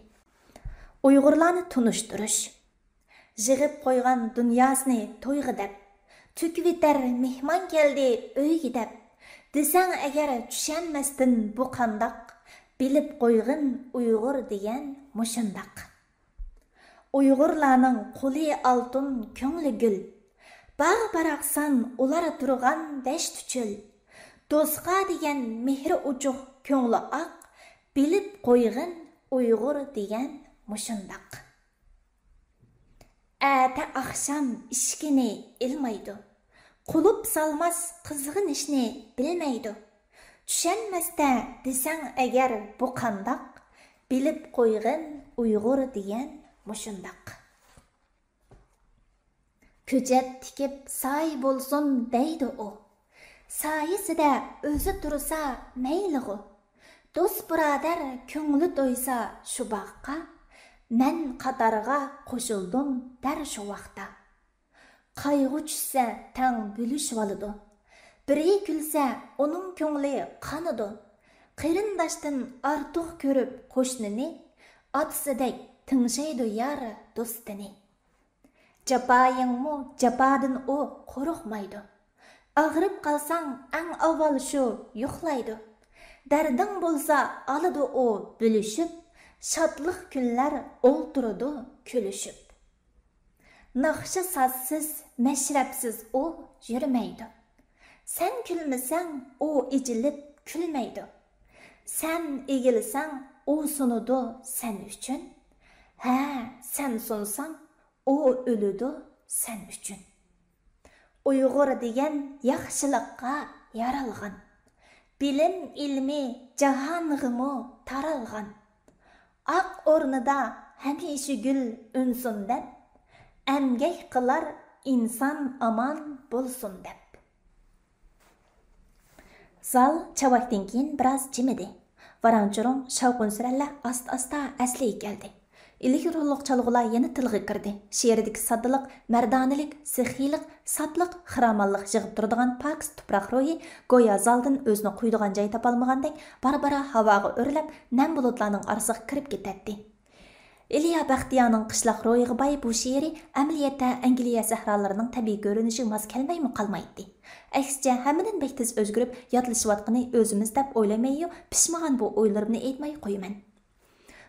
ئۇيغۇرلارنى تونۇشتۇرۇش. يىغىپ قويغان دۇنياسىنى تويغا دەپ، تۆكۈۋېتەر مېھمان كەلدى ئۆيگە دەپ. دېسەڭ ئەگەر چۈشەنمەستىن بۇ قانداق، بىلىپ قويغىن ئۇيغۇر دېگەن مۇشۇنداق. ئۇيغۇرلارنىڭ قولى ئالتۇن، كۆڭلى گۈل. باغ باراقسان ئۇلار تۇرغان دەشت-چۆل. دوستقا دېگەن مېھرى ئوچۇق، كۆڭلى ئاق. بىلىپ قويغىن، ئۇيغۇر دېگەن مۇشۇنداق. ئەتە ئاخشام ئىشىكىنى ئىلمايدۇ. قۇلۇپ سالماس، قىزغىن ئىشنى بىلمەيدۇ. چۈشەنمەستە دېسەڭ ئەگەر بۇ قانداق، بىلىپ قويغىن، ئۇيغۇر دېگەن مۇشۇنداق. كۆچەت تىكىپ سايە بولسۇن دەيدۇ ئۇ. سايىسىدە ئۆزى تۇرسا مەيلىغۇ. دوست بۇرادەر كۆڭلى تويسا شۇ باغقا، مەن قاتارغا قوشۇلدۇم دەر شۇ ۋاقتا. قايغۇ چۈشسە تەڭ بۆلۈشۈۋالىدۇ. بىرى كۈلسە ئۇنىڭ كۆڭلى قانىدۇ. قېرىنداشتىن ئارتۇق كۆرۈپ قوشنىنى، ئاتىسىدەك تىڭشەيدۇ يار دوستىنى. جاپايىڭمۇ جاپادىن ئۇ قورقمايدۇ. ئاغرىپ قالساڭ ئەڭ ئاۋۋال شۇ يوقلايدۇ. دەردىڭ بولسا ئالىدۇ ئۇ بۆلۈشۈپ، شادلىق كۈنلەر ئولتۇرىدۇ كۈلۈشۈپ. ناخشا سازسىز، مەشرەپسىز ئۇ يۈرمەيدۇ. سەن كۈلمىسەڭ ئۇ ئېچىلىپ كۈلمەيدۇ. سەن ئېگىلسەڭ ئۇ سۇنىدۇ سەن ئۈچۈن. ھە، سەن سۇنساڭ ئۇ ئۆلىدۇ سەن ئۈچۈن. ئۇيغۇر دېگەن ياخشىلىققا يارالغان. بىلىم ئىلمى جاھانغىمۇ تارالغان. ئاق ئورنىدا ھەمىشە گۈل ئۈنسۇن دەپ، ئەمگەك قىلار ئىنسان ئامان بولسۇن دەپ. زال چاۋاكتىن كېيىن بىراز جىمىدى. ۋاراڭ-چۇرۇڭ، شاۋقۇن-سۈرەنلەر ئاستا-ئاستا ئەسلىگە كەلدى. ئېلېكترونلۇق چالغۇلار يەنە تىلغا كىردى. شېئىردىكى ساددىلىق، مەردانىلىك، سېخىيلىق، ساپلىق، خىرامانلىق يىغىپ تۇرىدىغان پاكىز تۇپراق روھى گويا زالدىن ئۆزىنى قويىدىغان جاي تاپالمىغاندەك، بارا-بارا ھاۋاغا ئۆرلەپ، نەم بۇلۇتلارنىڭ ئارىسىغا كىرىپ كېتەتتى. ئىليا بەختىيارنىڭ قىشلاق روھىغا باي بۇ شېئىرى ئەمەلىيەتتە ئەنگلىيە سەھرالىرىنىڭ تەبىئىي كۆرۈنۈشىگە ماس كەلمەيمۇ قالمايتتى. ئەكسىچە، ھەممىدىن بەك تېز ئۆزگىرىپ، ياتلىشىۋاتقىنى ئۆزىمىز دەپ ئويلىمايۇ، پىشمىغان بۇ ئويلىرىمنى ئېيتماي قويىمەن.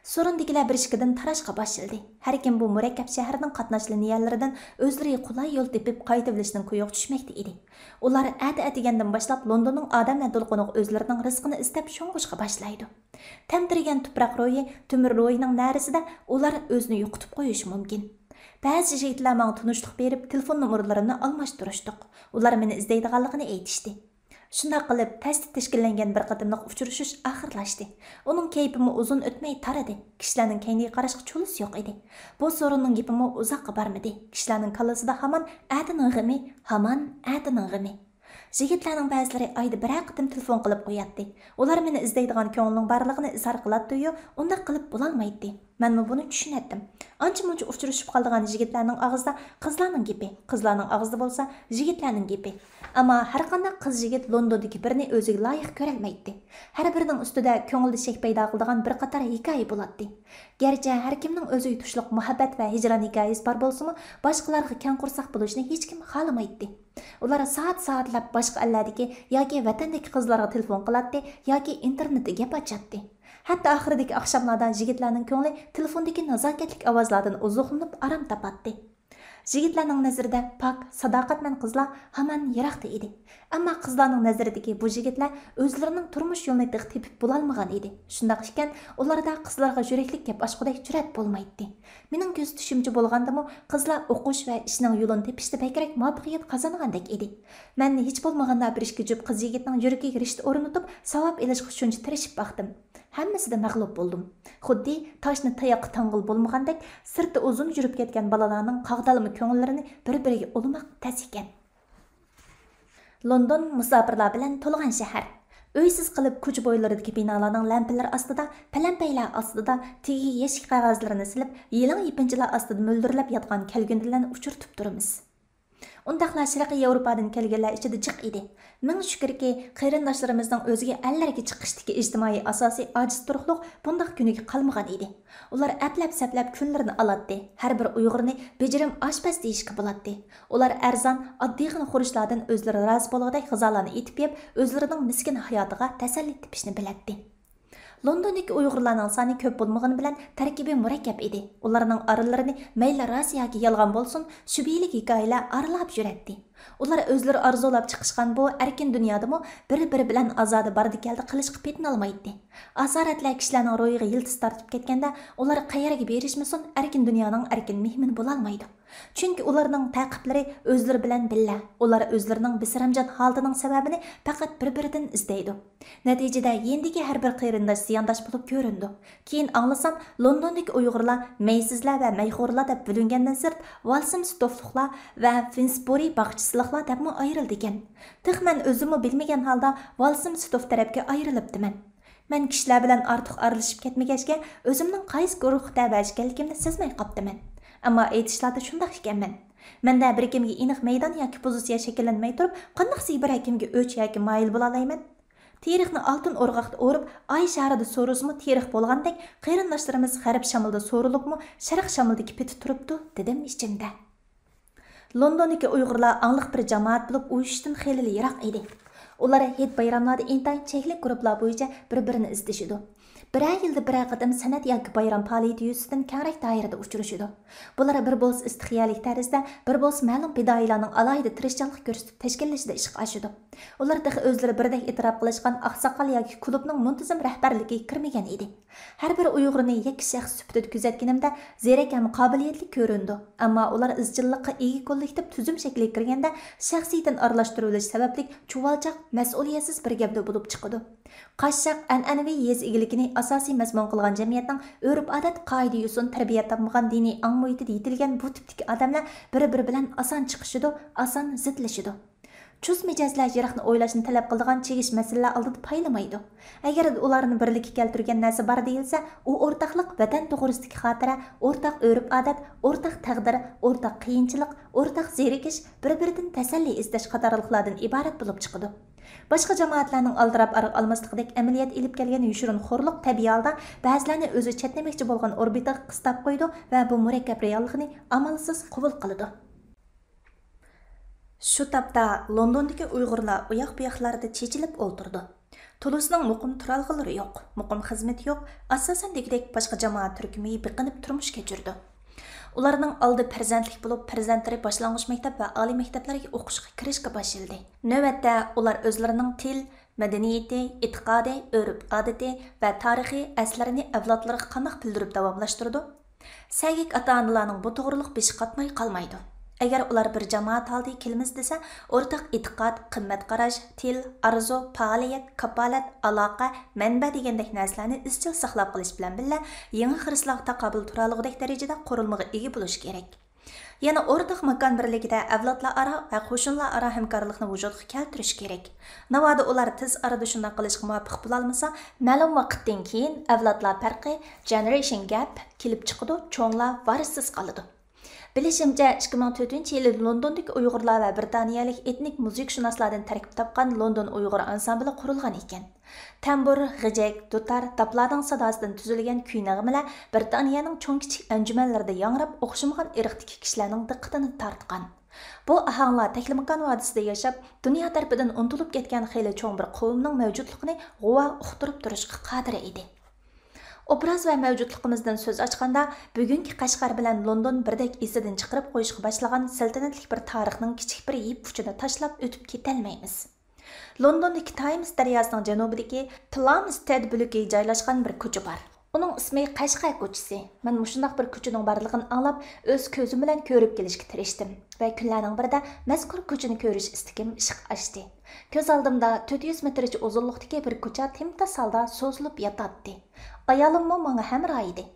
سورۇندىكىلەر بىر ئىككىدىن تاراشقا باشلىدى. ھەركىم بۇ مۇرەككەپ شەھەرنىڭ قاتناش لىنىيەلىرىدىن ئۆزلىرىگە قولاي يول تېپىپ قايتىۋېلىشنىڭ كويىغا چۈشمەكتە ئىدى. ئۇلار ئەتە-ئەتىگەندىن باشلاپ لوندوننىڭ ئادەملەر دولقۇنىغا ئۆزلىرىنىڭ رىزقىنى ئىزدەپ شۇڭغۇشقا باشلايدۇ. تەمتىرىگەن تۇپراق روھى تۆمۈر روھىنىڭ نەرىسىدە ئۇلار ئۆزىنى يوقىتىپ قويۇشى مۇمكىن. بەزى يىگىتلەر ماڭا تونۇشلۇق بېرىپ، تېلېفون نومۇرلىرىنى ئالماشتۇرۇشتۇق. ئۇلار مېنى ئىزدەيدىغانلىقىنى ئېيتىشتى. شۇنداق قىلىپ، تەستە تەشكىللەنگەن بىر قېتىملىق ئۇچرىشىش ئاخىرلاشتى. ئۇنىڭ كەيپىمۇ ئۇزۇن ئۆتمەي تارىدى. كىشىلەرنىڭ كەينىگە قاراشقا چولىسى يوق ئىدى. بۇ سورۇننىڭ گېپىمۇ ئۇزاققا بارمىدى. كىشىلەرنىڭ كاللىسىدا ھامان ئەتىنىڭ غېمى، ھامان ئەتىنىڭ غېمى. يىگىتلەرنىڭ بەزىلىرى ئايدا بىرەر قېتىم تېلېفون قىلىپ قوياتتى. ئۇلار مېنى ئىزدەيدىغان كۆڭلىنىڭ بارلىقىنى ئىزھار قىلاتتىيۇ، ئۇنداق قىلىپ بولالمايتتى. مەنمۇ بۇنى چۈشىنەتتىم. ئانچە-مۇنچە ئۇچرىشىپ قالىدىغان يىگىتلەرنىڭ ئاغزىدا قىزلارنىڭ گېپى، قىزلارنىڭ ئاغزىدا بولسا يىگىتلەرنىڭ گېپى. ئەمما ھەرقانداق قىز-يىگىت لوندوندىكى بىرىنى ئۆزىگە لايىق كۆرەلمەيتتى. ھەر بىرىنىڭ ئۈستىدە كۆڭۈلدە شەك پەيدا قىلىدىغان بىر قاتار ھېكايە بولاتتى. گەرچە ھەركىمنىڭ ئۆزىگە تۇشلۇق مۇھەببەت ۋە ھىجران ھېكايىسى بار بولسىمۇ، باشقىلارغا كەڭ قورساق بولۇشنى ھېچكىم خالىمايتتى. ئۇلار سائەت-سائەتلەپ باشقا ئەللەردىكى ياكى ۋەتەندىكى قىزلارغا تېلېفون قىلاتتى ياكى ئىنتېرنېتتا گەپ ئاچاتتى. ھەتتا ئاخىرىدىكى ئاخشاملاردا يىگىتلەرنىڭ كۆڭلى تېلېفوندىكى نازاكەتلىك ئاۋازلاردىن ئوزۇقلىنىپ ئارام تاپاتتى. يىگىتلەرنىڭ نەزىرىدە پاك، ساداقەتمەن قىزلار ھامان يىراقتا ئىدى. ئەمما قىزلارنىڭ نەزىرىدىكى بۇ يىگىتلەر ئۆزلىرىنىڭ تۇرمۇش يولىنى تېخى تېپىپ بولالمىغان ئىدى. شۇنداق ئىكەن، ئۇلاردا قىزلارغا يۈرەكلىك گەپ ئاچقۇدەك جۈرئەت بولمايتتى. مېنىڭ كۆزىتىشىمچە بولغاندىمۇ، قىزلار ئوقۇش ۋە ئىشنىڭ يولىنى تېپىشتا بەكرەك مۇۋەپپەقىيەت قازانغاندەك ئىدى. مەن ھېچ بولمىغاندا بىر ئىككى جۈپ قىز يىگىتنىڭ يۈرىكىگە رىشتە ئورنىتىپ، ساۋاب ئېلىشقا شۇنچە تىرىشىپ باقتىم. ھەممىسىدە مەغلۇپ بولدۇم. خۇددى تاشنى تاياققا تاڭغىلى بولمىغاندەك، سىرتتا ئۇزۇن يۈرۈپ كەتكەن بالىلارنىڭ قاغدالما كۆڭۈللىرىنى بىر-بىرىگە ئۇلىماق تەس ئىكەن. لوندون مۇساپىرلار بىلەن تولغان شەھەر. ئۆيسىز قېلىپ، كوچا بويلىرىدىكى بىنالارنىڭ لەمپىلىرى ئاستىدا، پەلەمپەيلەر ئاستىدا، تېگىگە يەشىك قەغەزلىرىنى سېلىپ، يېلىڭ يېپىنچىلار ئاستىدا مۆلدۈرلەپ ياتقان كەلگۈندىلەرنى ئۇچرىتىپ تۇرىمىز. ئۇنداقلا شەرقىي ياۋروپادىن كەلگەنلەر ئىچىدە جىق ئىدى. مىڭ شۈكۈركى، قېرىنداشلىرىمىزنىڭ ئۆزگە ئەللەرگە چىقىشتىكى ئىجتىمائىي ئاساسى ئاجىز تۇرۇقلۇق بۇنداق كۈنىگە قالمىغان ئىدى. ئۇلار ئەپلەپ-سەپلەپ كۈنلىرىنى ئالاتتى، ھەر بىر ئۇيغۇرنى بېجىرىم ئاشپەز دېيىشكە بولاتتى. ئۇلار ئەرزان، ئاددىيغىنا خۇرۇچلاردىن ئۆزلىرى رازى بولغۇدەك غىزالارنى ئېتىپ يەپ، ئۆزلىرىنىڭ مىسكىن ھاياتىغا تەسەللى تېپىشنى بىلەتتى. لوندوندىكى ئۇيغۇرلارنىڭ سانى كۆپ بولمىغىنى بىلەن تەركىبى مۇرەككەپ ئىدى. ئۇلارنىڭ ئارىلىرىنى مەيلى راست ياكى يالغان بولسۇن، شۈبھىلىك ھېكايىلەر ئارىلاپ يۈرەتتى. ئۇلار ئۆزلىرى ئارزۇلاپ چىقىشقان بۇ ئەركىن دۇنيادىمۇ بىر-بىرى بىلەن ئازادە باردا-كەلدە قىلىشقا پېتىنالمايتتى. ئاسارەتلەر كىشىلەرنىڭ روھىغا يىلتىز تارتىپ كەتكەندە، ئۇلار قەيەرگە بېرىشمىسۇن، ئەركىن دۇنيانىڭ ئەركىن مېھمىنى بولالمايدۇ. چۈنكى ئۇلارنىڭ تەقىبلىرى ئۆزلىرى بىلەن بىللە. ئۇلار ئۆزلىرىنىڭ بىسەرەمجان ھالىتىنىڭ سەۋەبىنى پەقەت بىر-بىرىدىن ئىزدەيدۇ. نەتىجىدە يېنىدىكى ھەر بىر قېرىنداش زىيانداش بولۇپ كۆرۈنىدۇ. كېيىن ئاڭلىسام، لوندوندىكى ئۇيغۇرلار مەيسىزلەر ۋە مەيخورلار دەپ بۆلۈنگەندىن سىرت، ۋالسىمستوفلۇقلار ۋە فىنسبورى باغچىسىلىقلار دەپمۇ ئايرىلىدىكەن. تېخى مەن ئۆزۈممۇ بىلمىگەن ھالدا ۋالسىمستوف تەرەپكە ئايرىلىپتىمەن. مەن كىشىلەر بىلەن ئارتۇق ئارىلىشىپ كەتمىگەچكە، ئۆزۈمنىڭ قايسى گۇرۇھقا تەۋە ئىكەنلىكىمنى سەزمەي قاپتىمەن. ئەمما ئېيتىشلاردا شۇنداق ئىكەنمەن. مەندە بىر كىمگە ئېنىق مەيدان ياكى پوزىتسىيە شەكىللەنمەي تۇرۇپ، قانداق سىيبىر ھەكىمگە ئۆچ ياكى مايىل بولالايمەن؟ تېرىقنى ئالتۇن ئورغاقتا ئورۇپ، ئاي شارىدا سورۇلسىمۇ تېرىق بولغاندەك، قېرىنداشلىرىمىز غەرب شامىلىدا سورۇلۇپمۇ، شەرق شامىلىدىكى پېتى تۇرۇپتۇ، دېدىم ئىچىمدە. لوندوندىكى ئۇيغۇرلار ئاڭلىق بىر جامائەت بولۇپ، ئۇيۇشۇشتىن خېلىلا يىراق ئىدى. ئۇلار ھېيت بايراملاردا ئىنتايىن چەكلىك گۇرۇپپىلار بويىچە بىر-بىرىنى ئىزدىشىدۇ. بىرەر يىلدا بىرەر قېتىم سەنئەت ياكى بايرام پائالىيىتى يۈزىسىدىن كەڭرەك دائىرىدە ئۇچرىشىدۇ. بۇلار بىر بولسا ئىستىخىيەلىك تەرزدە، بىر بولسا مەلۇم پىدائىيلارنىڭ ئالاھىدە تىرىشچانلىق كۆرسىتىپ تەشكىللىشىدە ئىشقا ئاشىدۇ. ئۇلار تېخى ئۆزلىرى بىردەك ئېتىراپ قىلىشقان ئاقساقال ياكى كۇلۇبنىڭ مۇنتىزىم رەھبەرلىكىگە كىرمىگەن ئىدى. ھەر بىر ئۇيغۇرنى يەككە شەخس سۈپىتىدە كۆزەتكىنىمدە، زېرەك ھەم قابىلىيەتلىك كۆرۈنىدۇ. ئەمما ئۇلار ئىزچىللىققا ئىگە كوللېكتىپ تۈزۈم شەكلىگە كىرگەندە، شەخسىيىتىنى ئارىلاشتۇرۇۋېلىش سەۋەبلىك چۇۋالچاق، مەسئۇلىيەتسىز بىر گەۋدە بولۇپ چىقىدۇ. قاششاق، ئەنئەنىۋى يېزا ئىگىلىكىنى ئاساسىي مەزمۇن قىلغان جەمئىيەتنىڭ ئۆرپ-ئادەت، قائىدە-يوسۇن، تەربىيە تاپمىغان دىنىي ئاڭ مۇھىتىدا يېتىلگەن بۇ تىپتىكى ئادەملەر بىر-بىرى بىلەن ئاسان چىقىشىدۇ، ئاسان زىتلىشىدۇ. چۇس مىجەزلەر يىراقنى ئويلاشنى تەلەپ قىلىدىغان چىگىش مەسىلىلەر ئالدىدا پايلىمايدۇ. ئەگەردە ئۇلارنى بىرلىككە كەلتۈرگەن نەرسە بار دېيىلسە، ئۇ ئورتاقلىق ۋەتەن توغرىسىدىكى خاتىرە، ئورتاق ئۆرپ-ئادەت، ئورتاق تەقدىر، ئورتاق قىيىنچىلىق، ئورتاق زېرىكىش، بىر-بىرىدىن تەسەللى ئىزدەش قاتارلىقلاردىن ئىبارەت بولۇپ چىقىدۇ. باشقا جامائەتلەرنىڭ ئالدىراپ ئارىغا ئالماسلىقىدەك ئەمەلىيەت ئېلىپ كەلگەن يوشۇرۇن خورلۇق تەبىئىي ھالدا بەزىلەرنى ئۆزى چەتنىمەكچى بولغان ئوربىتىغا قىستاپ قويىدۇ ۋە بۇ مۇرەككەپ رېئاللىقنى ئامالسىز قوبۇل قىلىدۇ. شۇ تاپتا لوندوندىكى ئۇيغۇرلار ئۇياق-بۇياقلاردا چېچىلىپ ئولتۇرىدۇ. تۇلۇسنىڭ مۇقىم تۇرالغۇلىرى يوق، مۇقىم خىزمىتى يوق، ئاساسەن دېگۈدەك باشقا جامائەت تۈركۈمى بېقىنىپ تۇرمۇش كەچۈرىدۇ. ئۇلارنىڭ ئالدى پەرزەنتلىك بولۇپ، پەرزەنتلىرى باشلانغۇچ مەكتەپ ۋە ئالىي مەكتەپلەرگە ئوقۇشقا كىرىشكە باشلىدى. نۆۋەتتە ئۇلار ئۆزلىرىنىڭ تىل، مەدەنىيىتى، ئېتىقادى، ئۆرپ-ئادىتى ۋە تارىخىي ئەسلىرىنى ئەۋلادلىرىغا قانداق بىلدۈرۈپ داۋاملاشتۇرىدۇ؟ سەگەك ئاتا-ئانىلارنىڭ بۇ توغرىلىق بېشى قاتماي قالمايدۇ. ئەگەر ئۇلار بىر جامائەت ھالىتىگە كېلىمىز دېسە، ئورتاق ئېتىقاد، قىممەت قاراش، تىل، ئارزۇ، پائالىيەت، كاپالەت، ئالاقە، مەنبە دېگەندەك نەرسىلەرنى ئىزچىل ساقلاپ قېلىش بىلەن بىللە، يېڭى خىرىسلارغا تاقابىل تۇرالىغۇدەك دەرىجىدە قۇرۇلمىغا ئىگە بولۇش كېرەك. يەنە ئورتاق ماكان بىرلىكىدە ئەۋلادلار ئارا ۋە قوشۇنلار ئارا ھەمكارلىقنى ۋۇجۇدقا كەلتۈرۈش كېرەك. ناۋادا ئۇلار تېز ئارىدا شۇنداق قىلىشقا مۇۋەپپەق بولالمىسا، مەلۇم ۋاقىتتىن كېيىن ئەۋلادلار پەرقى، جېنېرېيشن گەپ، كېلىپ چىقىدۇ، چوڭلار ۋارىسسىز قالىدۇ. بىلىشىمچە، ئىككى مىڭ تۆتىنچى يىلى لوندوندىكى ئۇيغۇرلار ۋە بىرىتانىيەلىك ئېتنىك مۇزىكىشۇناسلاردىن تەركىب تاپقان لوندون ئۇيغۇر ئانسامبىلى قۇرۇلغان ئىكەن. تەمبۇر، غىجەك، دۇتار، داپلاردىن ساداسىدىن تۈزۈلگەن كۈي-نەغمىلەر بىرىتانىيەنىڭ چوڭ-كىچىك ئەنجۈمەنلىرىدە ياڭراپ، ئوخشىمىغان ئىرقتىكى كىشىلەرنىڭ دىققىتىنى تارتقان. بۇ ئاھاڭلار تەكلىماكان ۋادىسىدا ياشاپ، دۇنيا تەرىپىدىن ئۇنتۇلۇپ كەتكەن خېلى چوڭ بىر قوۋمنىڭ مەۋجۇتلۇقىنى غۇۋا ئۇقتۇرۇپ تۇرۇشقا قادىر ئىدى. ئوبراز ۋە مەۋجۇتلۇقىمىزدىن سۆز ئاچقاندا، بۈگۈنكى قەشقەر بىلەن لوندون بىردەك ئېسىدىن چىقىرىپ قويۇشقا باشلىغان سەلتەنەتلىك بىر تارىخنىڭ كىچىك بىر يىپ ئۇچىدا تاشلاپ ئۆتۈپ كېتەلمەيمىز. لوندوندىكى تايمس دەرياسىنىڭ جەنۇبىدىكى پلامستېد بۆلىكى جايلاشقان بىر كوچا بار. ئۇنىڭ ئىسمى قەشقەر كوچىسى. مەن مۇشۇنداق بىر كوچىنىڭ بارلىقىنى ئاڭلاپ، ئۆز كۆزۈم بىلەن كۆرۈپ كېلىشكە تىرىشتىم ۋە كۈنلەرنىڭ بىرىدە مەزكۇر كوچىنى كۆرۈش ئىستىكىم ئىشقا ئاشتى. كۆز ئالدىمدا تۆت يۈز مېتىرچە ئۇزۇنلۇقتىكى بىر كوچا تىمتاس ھالدا سوزۇلۇپ ياتاتتى. ئايالىممۇ ماڭا ھەمراھ ئىدى.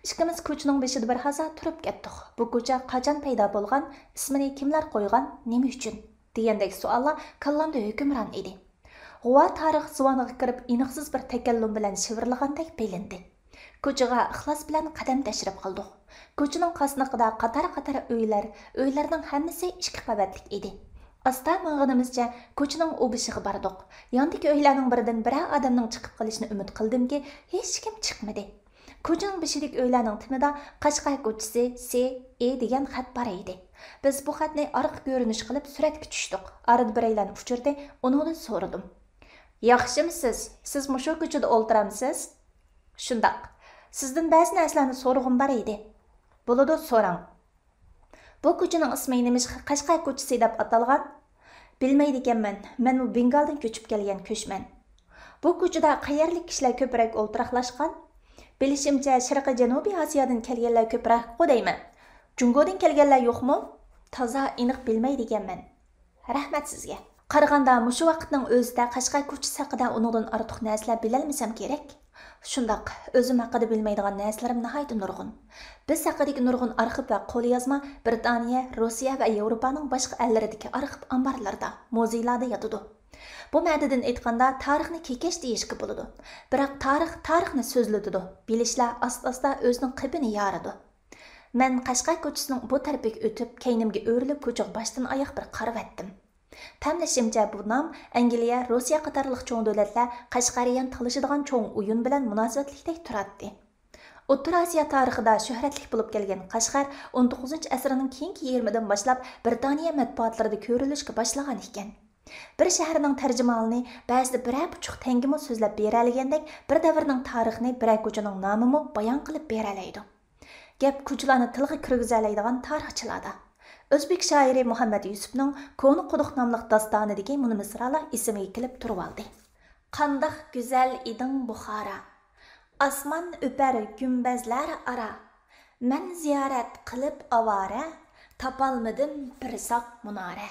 ئىككىمىز كوچىنىڭ بېشىدا بىر ھازا تۇرۇپ كەتتۇق. بۇ كوچا قاچان پەيدا بولغان، ئىسمىنى كىملەر قويغان، نېمە ئۈچۈن؟ دېگەندەك سوئاللار كاللامدا ھۆكۈمران ئىدى. غۇۋا تارىخ زۇۋانىغا كىرىپ، ئېنىقسىز بىر تەكەللۇم بىلەن شىۋىرلىغاندەك بىلىندى. كوچىغا ئىخلاس بىلەن قەدەم تەشرىپ قىلدۇق. كوچىنىڭ قاسنىقىدا قاتار-قاتار ئۆيلەر، ئۆيلەرنىڭ ھەممىسى ئىككى قەۋەتلىك ئىدى. ئاستا ماڭغىنىمىزچە كوچىنىڭ ئۇ بېشىغا باردۇق. ياندىكى ئۆيلەرنىڭ بىرىدىن بىرەر ئادەمنىڭ چىقىپ قېلىشىنى ئۈمىد قىلدىمكى، ھېچكىم چىقمىدى. كوچىنىڭ بېشىدىكى ئۆيلەرنىڭ تېمىدا «قەشقەر كوچىسى، سى ئى» دېگەن خەت بار ئىدى. بىز بۇ خەتنى ئارقا كۆرۈنۈش قىلىپ سۈرەتكە چۈشتۇق. ئارىدا بىرەيلەن ئۇچرىدى، ئۇنىڭدىن سورىدىم. «ياخشىمۇسىز؟ سىز مۇشۇ كوچىدا ئولتۇرامسىز؟» شۇنداق. سىزدىن بەزى نەرسىلەرنى سورىغۇم بار ئىدى. بولىدۇ، سوراڭ. بۇ كوچىنىڭ ئىسمى نېمىشقا قەشقەر كوچىسى دەپ ئاتالغان؟ بىلمەيدىكەنمەن، مەنمۇ بېنگالدىن كۆچۈپ كەلگەن كۆچمەن. بۇ كوچىدا قەيەرلىك كىشىلەر كۆپرەك ئولتۇراقلاشقان؟ بىلىشىمچە، شەرقىي جەنۇبىي ئاسىيادىن كەلگەنلەر كۆپرەكقۇ دەيمەن. جۇڭگودىن كەلگەنلەر يوقمۇ؟ تازا ئېنىق بىلمەيدىكەنمەن. رەھمەت سىزگە. قارىغاندا، مۇشۇ ۋاقىتنىڭ ئۆزىدە قەشقەر كوچىسى ھەققىدە ئۇنىڭدىن ئارتۇق نەرسىلەر بىلەلمىسەم كېرەك. شۇنداق، ئۆزۈم ھەققىدە بىلمەيدىغان نەرسىلىرىم ناھايىتى نۇرغۇن. بىز ھەققىدىكى نۇرغۇن ئارخىپ ۋە قوليازما بىرىتانىيە، روسىيە ۋە ياۋروپانىڭ باشقا ئەللىرىدىكى ئارخىپ ئامبارلىرىدا، مۇزېيلاردا ياتىدۇ. بۇ مەنىدىن ئېيتقاندا، تارىخنى كېكەچ دېيىشكە بولىدۇ. بىراق تارىخ تارىخنى سۆزلىتىدۇ، بىلىشلەر ئاستا-ئاستا ئۆزىنىڭ قېپىنى يارىدۇ. مەن قەشقەر كوچىسىنىڭ بۇ تەرىپىگە ئۆتۈپ، كەينىمگە ئۆرۈلۈپ، كوچىغا باشتىن ئاياغ بىر قارىۋەتتىم. پەملىشىمچە، بۇ نام ئەنگلىيە، روسىيە قاتارلىق چوڭ دۆلەتلەر قەشقەرىيەنى تالىشىدىغان چوڭ ئويۇن بىلەن مۇناسىۋەتلىكتەك تۇراتتى. ئوتتۇرا ئاسىيا تارىخىدا شۆھرەتلىك بولۇپ كەلگەن قەشقەر ئون توققۇزىنچى ئەسىرنىڭ كېيىنكى يېرىمىدىن باشلاپ بىرىتانىيە مەتبۇئاتلىرىدا كۆرۈلۈشكە باشلىغان ئىكەن. بىر شەھەرنىڭ تەرجىمىھالىنى بەزىدە بىرەر پۇچۇق تەڭگىمۇ سۆزلەپ بېرەلىگەندەك، بىر دەۋرنىڭ تارىخىنى بىرەر كوچىنىڭ نامىمۇ بايان قىلىپ بېرەلەيدۇ. گەپ كوچىلارنى تىلغا كىرگۈزەلەيدىغان تارىخچىلاردا. ئۆزبېك شائىرى مۇھەممەد يۈسۈپنىڭ كونا قۇدۇق ناملىق داستانىدىكى مۇنۇ مىسرالار ئېسىمگە كېلىپ تۇرۇۋالدى. قانداق گۈزەل ئىدىڭ بۇخارا! ئاسمان ئۆپەر گۈمبەزلەر ئارا، مەن زىيارەت قىلىپ ئاۋارە، تاپالمىدىم بىر ساق مۇنارە.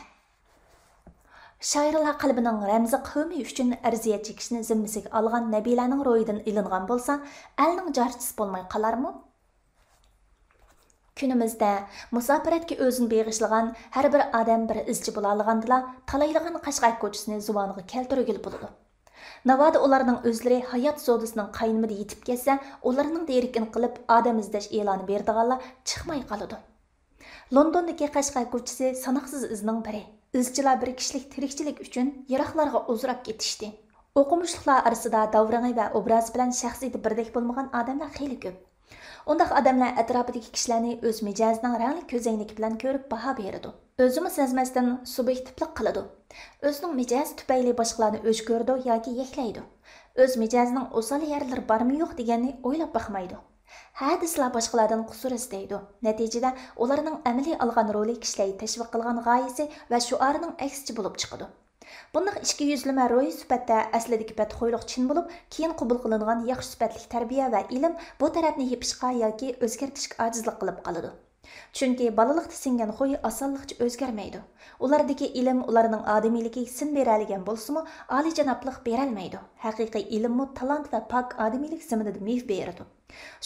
شائىرلار قەلبىنىڭ رەمزى قەۋمى ئۈچۈن ئەرزىيەت چېكىشنى زىممىسىگە ئالغان نەبىلەرنىڭ روھىدىن ئېلىنغان بولسا، ئەلنىڭ جارچىسى بولماي قالارمۇ؟ كۈنىمىزدە مۇساپىرەتكە ئۆزىنى بېغىشلىغان ھەر بىر ئادەم بىر ئىزچى بولالىغاندىلا، تالايلىغان قەشقەر كوچىسىنى زۇۋانىغا كەلتۈرگىلى بولىدۇ. ناۋادا ئۇلارنىڭ ئۆزلىرى ھايات سودىسىنىڭ قاينىمىدا يېتىپ كەتسە، ئۇلارنىڭ دېرىكىنى قىلىپ ئادەم ئىزدەش ئېلانى بېرىدىغانلار چىقماي قالىدۇ. لوندوندىكى قەشقەر كوچىسى ساناقسىز ئىزنىڭ بىرى. ئىزچىلار بىر كىشىلىك تىرىكچىلىك ئۈچۈن يىراقلارغا ئۇزىراپ كېتىشتى. ئوقۇمۇشلۇقلار ئارىسىدا داۋرىڭى ۋە ئوبرازى بىلەن شەخسىيىتى بىردەك بولمىغان ئادەملەر خېلى كۆپ. ئۇنداق ئادەملەر ئەتراپىدىكى كىشىلەرنى ئۆز مىجەزىنىڭ رەڭلىك كۆزەينىكى بىلەن كۆرۈپ باھا بېرىدۇ. ئۆزىمۇ سەزمەستىن سۇبيېكتىپلىق قىلىدۇ. ئۆزىنىڭ مىجەزى تۈپەيلى باشقىلارنى ئۆچ كۆرىدۇ ياكى يەكلەيدۇ. ئۆز مىجەزىنىڭ ئوسال يەرلىرى بارمۇ يوق دېگەننى ئويلاپ باقمايدۇ. ھە دېسىلا باشقىلاردىن قۇسۇر ئىزدەيدۇ. نەتىجىدە ئۇلارنىڭ ئەمەلىي ئالغان رولى كىشىلەرگە تەشۋىق قىلغان غايىسى ۋە شوئارىنىڭ ئەكسىچە بولۇپ چىقىدۇ. بۇنداق ئىككى يۈزلىمە روھىي سۈپەتتە ئەسلىدىكى بەتخۇيلۇق چىن بولۇپ، كېيىن قوبۇل قىلىنغان ياخشى سۈپەتلىك تەربىيە ۋە ئىلىم بۇ تەرەپنى يېپىشقا ياكى ئۆزگەرتىشكە ئاجىزلىق قىلىپ قالىدۇ. چۈنكى بالىلىقتا سىڭگەن خۇي ئاسانلىقچە ئۆزگەرمەيدۇ. ئۇلاردىكى ئىلىم ئۇلارنىڭ ئادىمىيلىكىگە سىن بېرەلىگەن بولسىمۇ، ئالىيجانابلىق بېرەلمەيدۇ. ھەقىقىي ئىلىممۇ تالانت ۋە پاك ئادىمىيلىك زېمىنىدا مېۋە بېرىدۇ.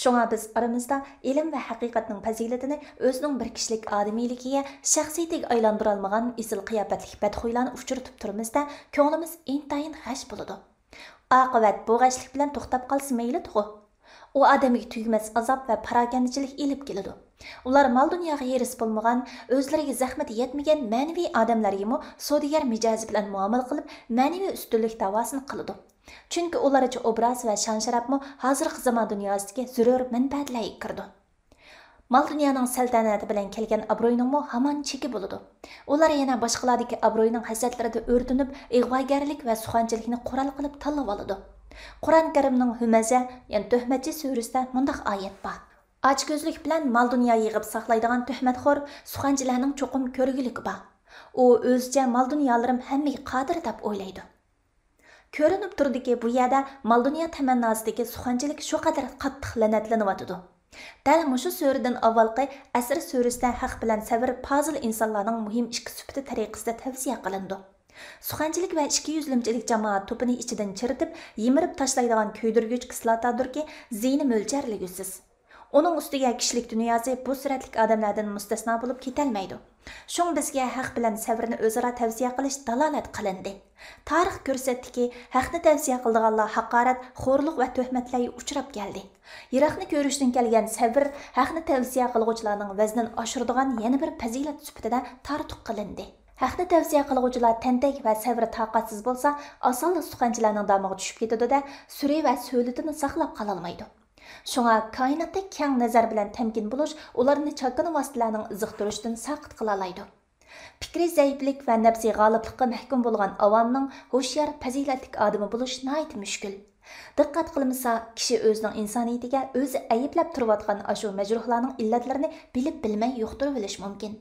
شۇڭا بىز ئارىمىزدا ئىلىم ۋە ھەقىقەتنىڭ پەزىلىتىنى ئۆزىنىڭ بىر كىشىلىك ئادىمىيلىكىگە، شەخسىيىتىگە ئايلاندۇرالمىغان ئېسىل قىياپەتلىك بەتخۇيلارنى ئۇچرىتىپ تۇرىمىز-دە، كۆڭلىمىز ئىنتايىن غەش بولىدۇ. ئاقىۋەت بۇ غەشلىك بىلەن توختاپ قالسا مەيلىدىغۇ؟ ئۇ ئادەمگە تۈگىمەس ئازاب ۋە پاراكەندىچىلىك ئېلىپ كېلىدۇ. ئۇلار مال-دۇنياغا ھېرىس بولمىغان، ئۆزلىرىگە زەخمىتى يەتمىگەن مەنىۋى ئادەملەرگىمۇ سودىگەر مىجەزى بىلەن مۇئامىلە قىلىپ، مەنىۋى ئۈستۈنلۈك دەۋاسىنى قىلىدۇ. چۈنكى ئۇلارچە ئوبراز ۋە شان-شەرەپمۇ ھازىرقى زامان دۇنياسىدىكى زۆرۈر مەنپەئەتلەرگە كىرىدۇ. مال-دۇنيانىڭ سەلتەنىتى بىلەن كەلگەن ئابرۇينىڭمۇ ھامان چېكى بولىدۇ. ئۇلار يەنە باشقىلاردىكى ئابرۇينىڭ ھەسەتلىرىدە ئۆرتىنىپ، ئىغۋاگەرلىك ۋە سۇخەنچىلىكنى قورال قىلىپ تاللىۋالىدۇ. قۇرئان كەرىمنىڭ ھۈمەزە، يەنى تۆھمەتچى سۈرىسىدە مۇنداق ئايەت بار: ئاچكۆزلۈك بىلەن مال-دۇنيا يىغىپ ساقلايدىغان تۆھمەتخور سۇخەنچىلەرنىڭ چوقۇم كۆرگۈلۈكى بار. ئۇ ئۆزىچە مال-دۇنيالىرىم ھەممىگە قادىر دەپ ئويلايدۇ. كۆرۈنۈپ تۇرىدۇكى، بۇ يەردە مال-دۇنيا تەمەنناسىدىكى سۇخەنچىلىك شۇ قەدەر قاتتىق لەنەتلىنىۋاتىدۇ. دەل مۇشۇ سۈرىدىن ئاۋۋالقى ئەسىر سۈرىسىدە ھەق بىلەن سەۋر پازىل ئىنسانلارنىڭ مۇھىم ئىككى سۈپىتى تەرىقىسىدە تەۋسىيە قىلىنىدۇ. سۇخەنچىلىك ۋە ئىككى يۈزلۈمچىلىك جامائەت توپىنى ئىچىدىن چىرىتىپ، يىمىرىپ تاشلايدىغان كۆيدۈرگۈچ كىسلاتادۇركى، زىيىنى مۆلچەرلىگۈسىز. ئۇنىڭ ئۈستىگە كىشىلىك دۇنياسى بۇ سۈرەتلىك ئادەملەردىن مۇستەسنا بولۇپ كېتەلمەيدۇ. شۇڭا بىزگە ھەق بىلەن سەۋرنى ئۆزئارا تەۋسىيە قىلىش دالالەت قىلىندى. تارىخ كۆرسەتتىكى، ھەقنى تەۋسىيە قىلىدىغانلار ھاقارەت، خورلۇق ۋە تۆھمەتلەرگە ئۇچراپ كەلدى. يىراقنى كۆرۈشتىن كەلگەن سەۋر ھەقنى تەۋسىيە قىلغۇچىلارنىڭ ۋەزنىنى ئاشۇرىدىغان يەنە بىر پەزىلەت سۈپىتىدە تارتۇق قىلىندى. ھەقنى تەۋسىيە قىلغۇچىلار تەنتەك ۋە سەۋرى تاقەتسىز بولسا، ئاسانلا سۇخەنچىلەرنىڭ دامىغا چۈشۈپ كېتىدۇ-دە، سۈرى ۋە سۆلىتىنى ساقلاپ قالالمايدۇ. شۇڭا كائىناتتەك كەڭ نەزەر بىلەن تەمكىن بولۇش ئۇلارنى چاكىنا ۋاسىتىلەرنىڭ ئېزىقتۇرۇشىدىن ساقىت قىلالايدۇ. پىكرىي زەئىپلىك ۋە نەپسىي غالىبلىققا مەھكۇم بولغان ئاۋامنىڭ ھوشيار، پەزىلەتلىك ئادىمى بولۇش ناھايىتى مۈشكۈل. دىققەت قىلمىسا، كىشى ئۆزىنىڭ ئىنسانىيىتىگە ئۆزى ئەيىبلەپ تۇرۇۋاتقان ئاشۇ مەجرۇھلارنىڭ ئىللەتلىرىنى بىلىپ بىلمەي يۇقتۇرۇۋېلىشى مۇمكىن.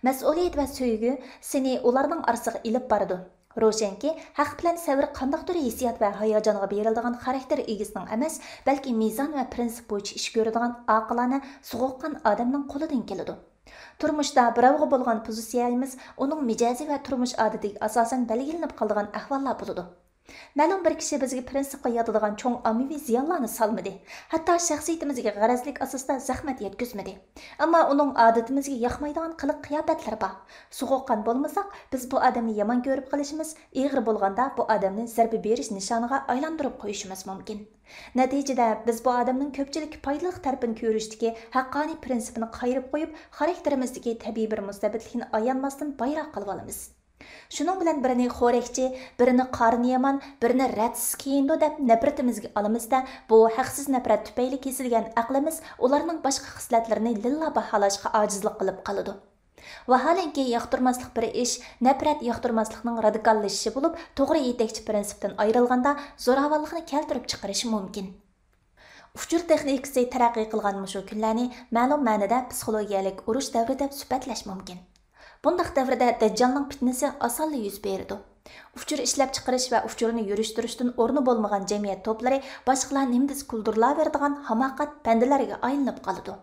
مەسئۇلىيەت ۋە سۆيگۈ سېنى ئۇلارنىڭ ئارىسىغا ئېلىپ بارىدۇ. روشەنكى، ھەق بىلەن سەۋر قانداقتۇر ھېسسىيات ۋە ھاياجانغا بېرىلىدىغان خاراكتېر ئىگىسىنىڭ ئەمەس، بەلكى مىزان ۋە پىرىنسىپ بويىچە ئىش كۆرىدىغان ئاقىلانە، سوغۇققان ئادەمنىڭ قولىدىن كېلىدۇ. تۇرمۇشتا بىراۋغا بولغان پوزىتسىيەمىز ئۇنىڭ مىجەزى ۋە تۇرمۇش ئادىتىگە ئاساسەن بەلگىلىنىپ قالىدىغان ئەھۋاللار بولىدۇ. مەلۇم بىر كىشى بىزگە پىرىنسىپقا ياتىدىغان چوڭ ئاممىۋى زىيانلارنى سالمىدى، ھەتتا شەخسىيىتىمىزگە غەرەزلىك ئاساستا زەخمەت يەتكۈزمىدى. ئەمما ئۇنىڭ ئادىتىمىزگە ياقمايدىغان قىلىق قىياپەتلىرى بار. سوغۇققان بولمىساق، بىز بۇ ئادەمنى يامان كۆرۈپ قېلىشىمىز، ئېغىر بولغاندا بۇ ئادەمنى زەربە بېرىش نىشانىغا ئايلاندۇرۇپ قويۇشىمىز مۇمكىن. نەتىجىدە، بىز بۇ ئادەمنىڭ كۆپچىلىككە پايدىلىق تەرىپىنى كۆرۈشتىكى ھەققانىي پىرىنسىپىنى قايرىپ قويۇپ، خاراكتېرىمىزدىكى تەبىئىي بىر مۇستەبىتلىكنى ئايانماستىن بايراق قىلىۋالىمىز. شۇنىڭ بىلەن بىرىنى خورەكچى، بىرىنى قارنى يامان، بىرىنى رەتسىز كىيىنىدۇ دەپ نەپرىتىمىزگە ئالىمىزدە، بۇ ھەقسىز نەپرەت تۈپەيلى كېسىلگەن ئەقلىمىز ئۇلارنىڭ باشقا خىسلەتلىرىنى لىللا باھالاشقا ئاجىزلىق قىلىپ قالىدۇ. ۋاھالەنكى، ياقتۇرماسلىق بىر ئىش، نەپرەت ياقتۇرماسلىقنىڭ رادىكاللىشىشى بولۇپ، توغرا يېتەكچى پىرىنسىپتىن ئايرىلغاندا زوراۋانلىقنى كەلتۈرۈپ چىقىرىشى مۇمكىن. ئۇچۇر تېخنىكىسى تەرەققىي قىلغان مۇشۇ كۈنلەرنى مەلۇم مەنىدە پسىخولوگىيەلىك ئۇرۇش دەۋرى دەپ سۈپەتلەش مۇمكىن. بۇنداق دەۋردە دەججالنىڭ پىتنىسى ئاسانلا يۈز بېرىدۇ. ئۇچۇر ئىشلەپچىقىرىش ۋە ئۇچۇرنى يۈرۈشتۈرۈشتىن ئورنى بولمىغان جەمئىيەت توپلىرى باشقىلار نېمە دېسە كۈلدۈرلەۋېرىدىغان ھاماقەت بەندىلەرگە ئايلىنىپ قالىدۇ.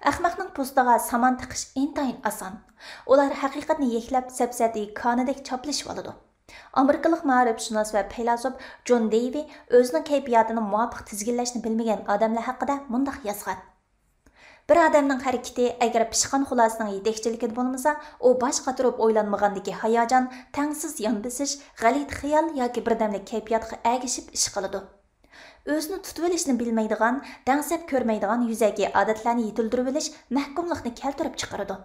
ئەخمەقنىڭ پوستىغا سامان تىقىش ئىنتايىن ئاسان. ئۇلار ھەقىقەتنى يەكلەپ، سەپسەتىگە كانىدەك چاپلىشىۋالىدۇ. ئامېرىكىلىق مائارىپشۇناس ۋە پەيلاسوپ جون دېيۋى ئۆزىنىڭ كەيپىياتىنى مۇۋاپىق تىزگىنلەشنى بىلمىگەن ئادەملەر ھەققىدە مۇنداق يازغان: بىر ئادەمنىڭ ھەرىكىتى ئەگەر پىشقان خۇلاسىنىڭ يېتەكچىلىكىدە بولمىسا، ئۇ باش قاتۇرۇپ ئويلانمىغاندىكى ھاياجان، تەڭسىز يان بېسىش، غەلىتە خىيال ياكى بىردەملىك كەيپىياتقا ئەگىشىپ ئىش قىلىدۇ. ئۆزىنى تۇتۇۋېلىشنى بىلمەيدىغان، دەڭسەپ كۆرمەيدىغان يۈزەكى ئادەتلەرنى يېتىلدۈرۈۋېلىش مەھكۇملۇقنى كەلتۈرۈپ چىقىرىدۇ.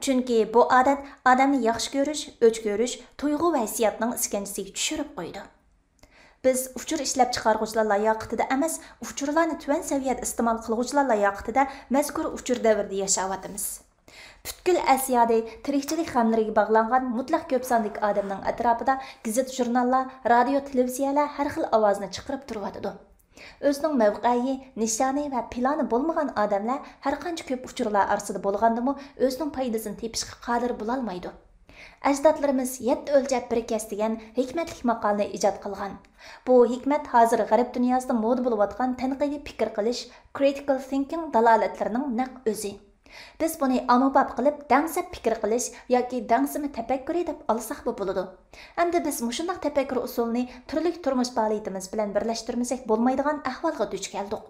چۈنكى بۇ ئادەت ئادەمنى ياخشى كۆرۈش، ئۆچ كۆرۈش، تۇيغۇ ۋە ھېسسىياتنىڭ ئىسكەنجىسىگە چۈشۈرۈپ قويىدۇ. بىز ئۇچۇر ئىشلەپچىقارغۇچىلار لاياقىتىدە ئەمەس، ئۇچۇرلارنى تۈۋەن سەۋىيەدە ئىستېمال قىلغۇچىلار لاياقىتىدە مەزكۇر ئۇچۇر دەۋرىدە ياشاۋاتىمىز. پۈتكۈل ئەسيادى تىرىكچىلىك غەملىرىگە باغلانغان مۇتلەق كۆپ ساندىكى ئادەمنىڭ ئەتراپىدا گېزىت-ژۇرناللار، رادىيو-تېلېۋىزىيەلەر ھەر خىل ئاۋازنى چىقىرىپ تۇرۇۋاتىدۇ. ئۆزىنىڭ مەۋقەيى، نىشانى ۋە پىلانى بولمىغان ئادەملەر ھەرقانچە كۆپ ئۇچۇرلار ئارىسىدا بولغاندىمۇ، ئۆزىنىڭ پايدىسىنى تېپىشقا قادىر بولالمايدۇ. ئەجدادلىرىمىز يەتتە ئۆلچەپ بىر كەس دېگەن ھېكمەتلىك ماقالىنى ئىجاد قىلغان. بۇ ھېكمەت ھازىر غەرب دۇنياسىدا مودا بولۇۋاتقان تەنقىدىي پىكىر قىلىش، critical thinking، دالالەتلىرىنىڭ نەق ئۆزى. بىز بۇنى ئاممىباب قىلىپ دەڭسەپ پىكىر قىلىش ياكى دەڭسىمە تەپەككۇرى دەپ ئالساقمۇ بولىدۇ. ئەمدى بىز مۇشۇنداق تەپەككۇر ئۇسۇلىنى تۈرلۈك تۇرمۇش پائالىيىتىمىز بىلەن بىرلەشتۈرمىسەك بولمايدىغان ئەھۋالغا دۇچ كەلدۇق.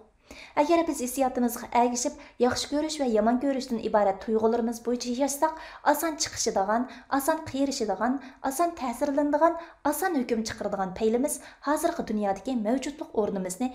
ئەگەر بىز ھېسسىياتىمىزغا ئەگىشىپ، ياخشى كۆرۈش ۋە يامان كۆرۈشتىن ئىبارەت تۇيغۇلىرىمىز بويىچە ياشىساق، ئاسان چىقىشىدىغان، ئاسان قېرىشىدىغان، ئاسان تەسىرلىنىدىغان، ئاسان ھۆكۈم چىقىرىدىغان پەيلىمىز ھازىرقى دۇنيادىكى مەۋجۇتلۇق ئورنىمىزنى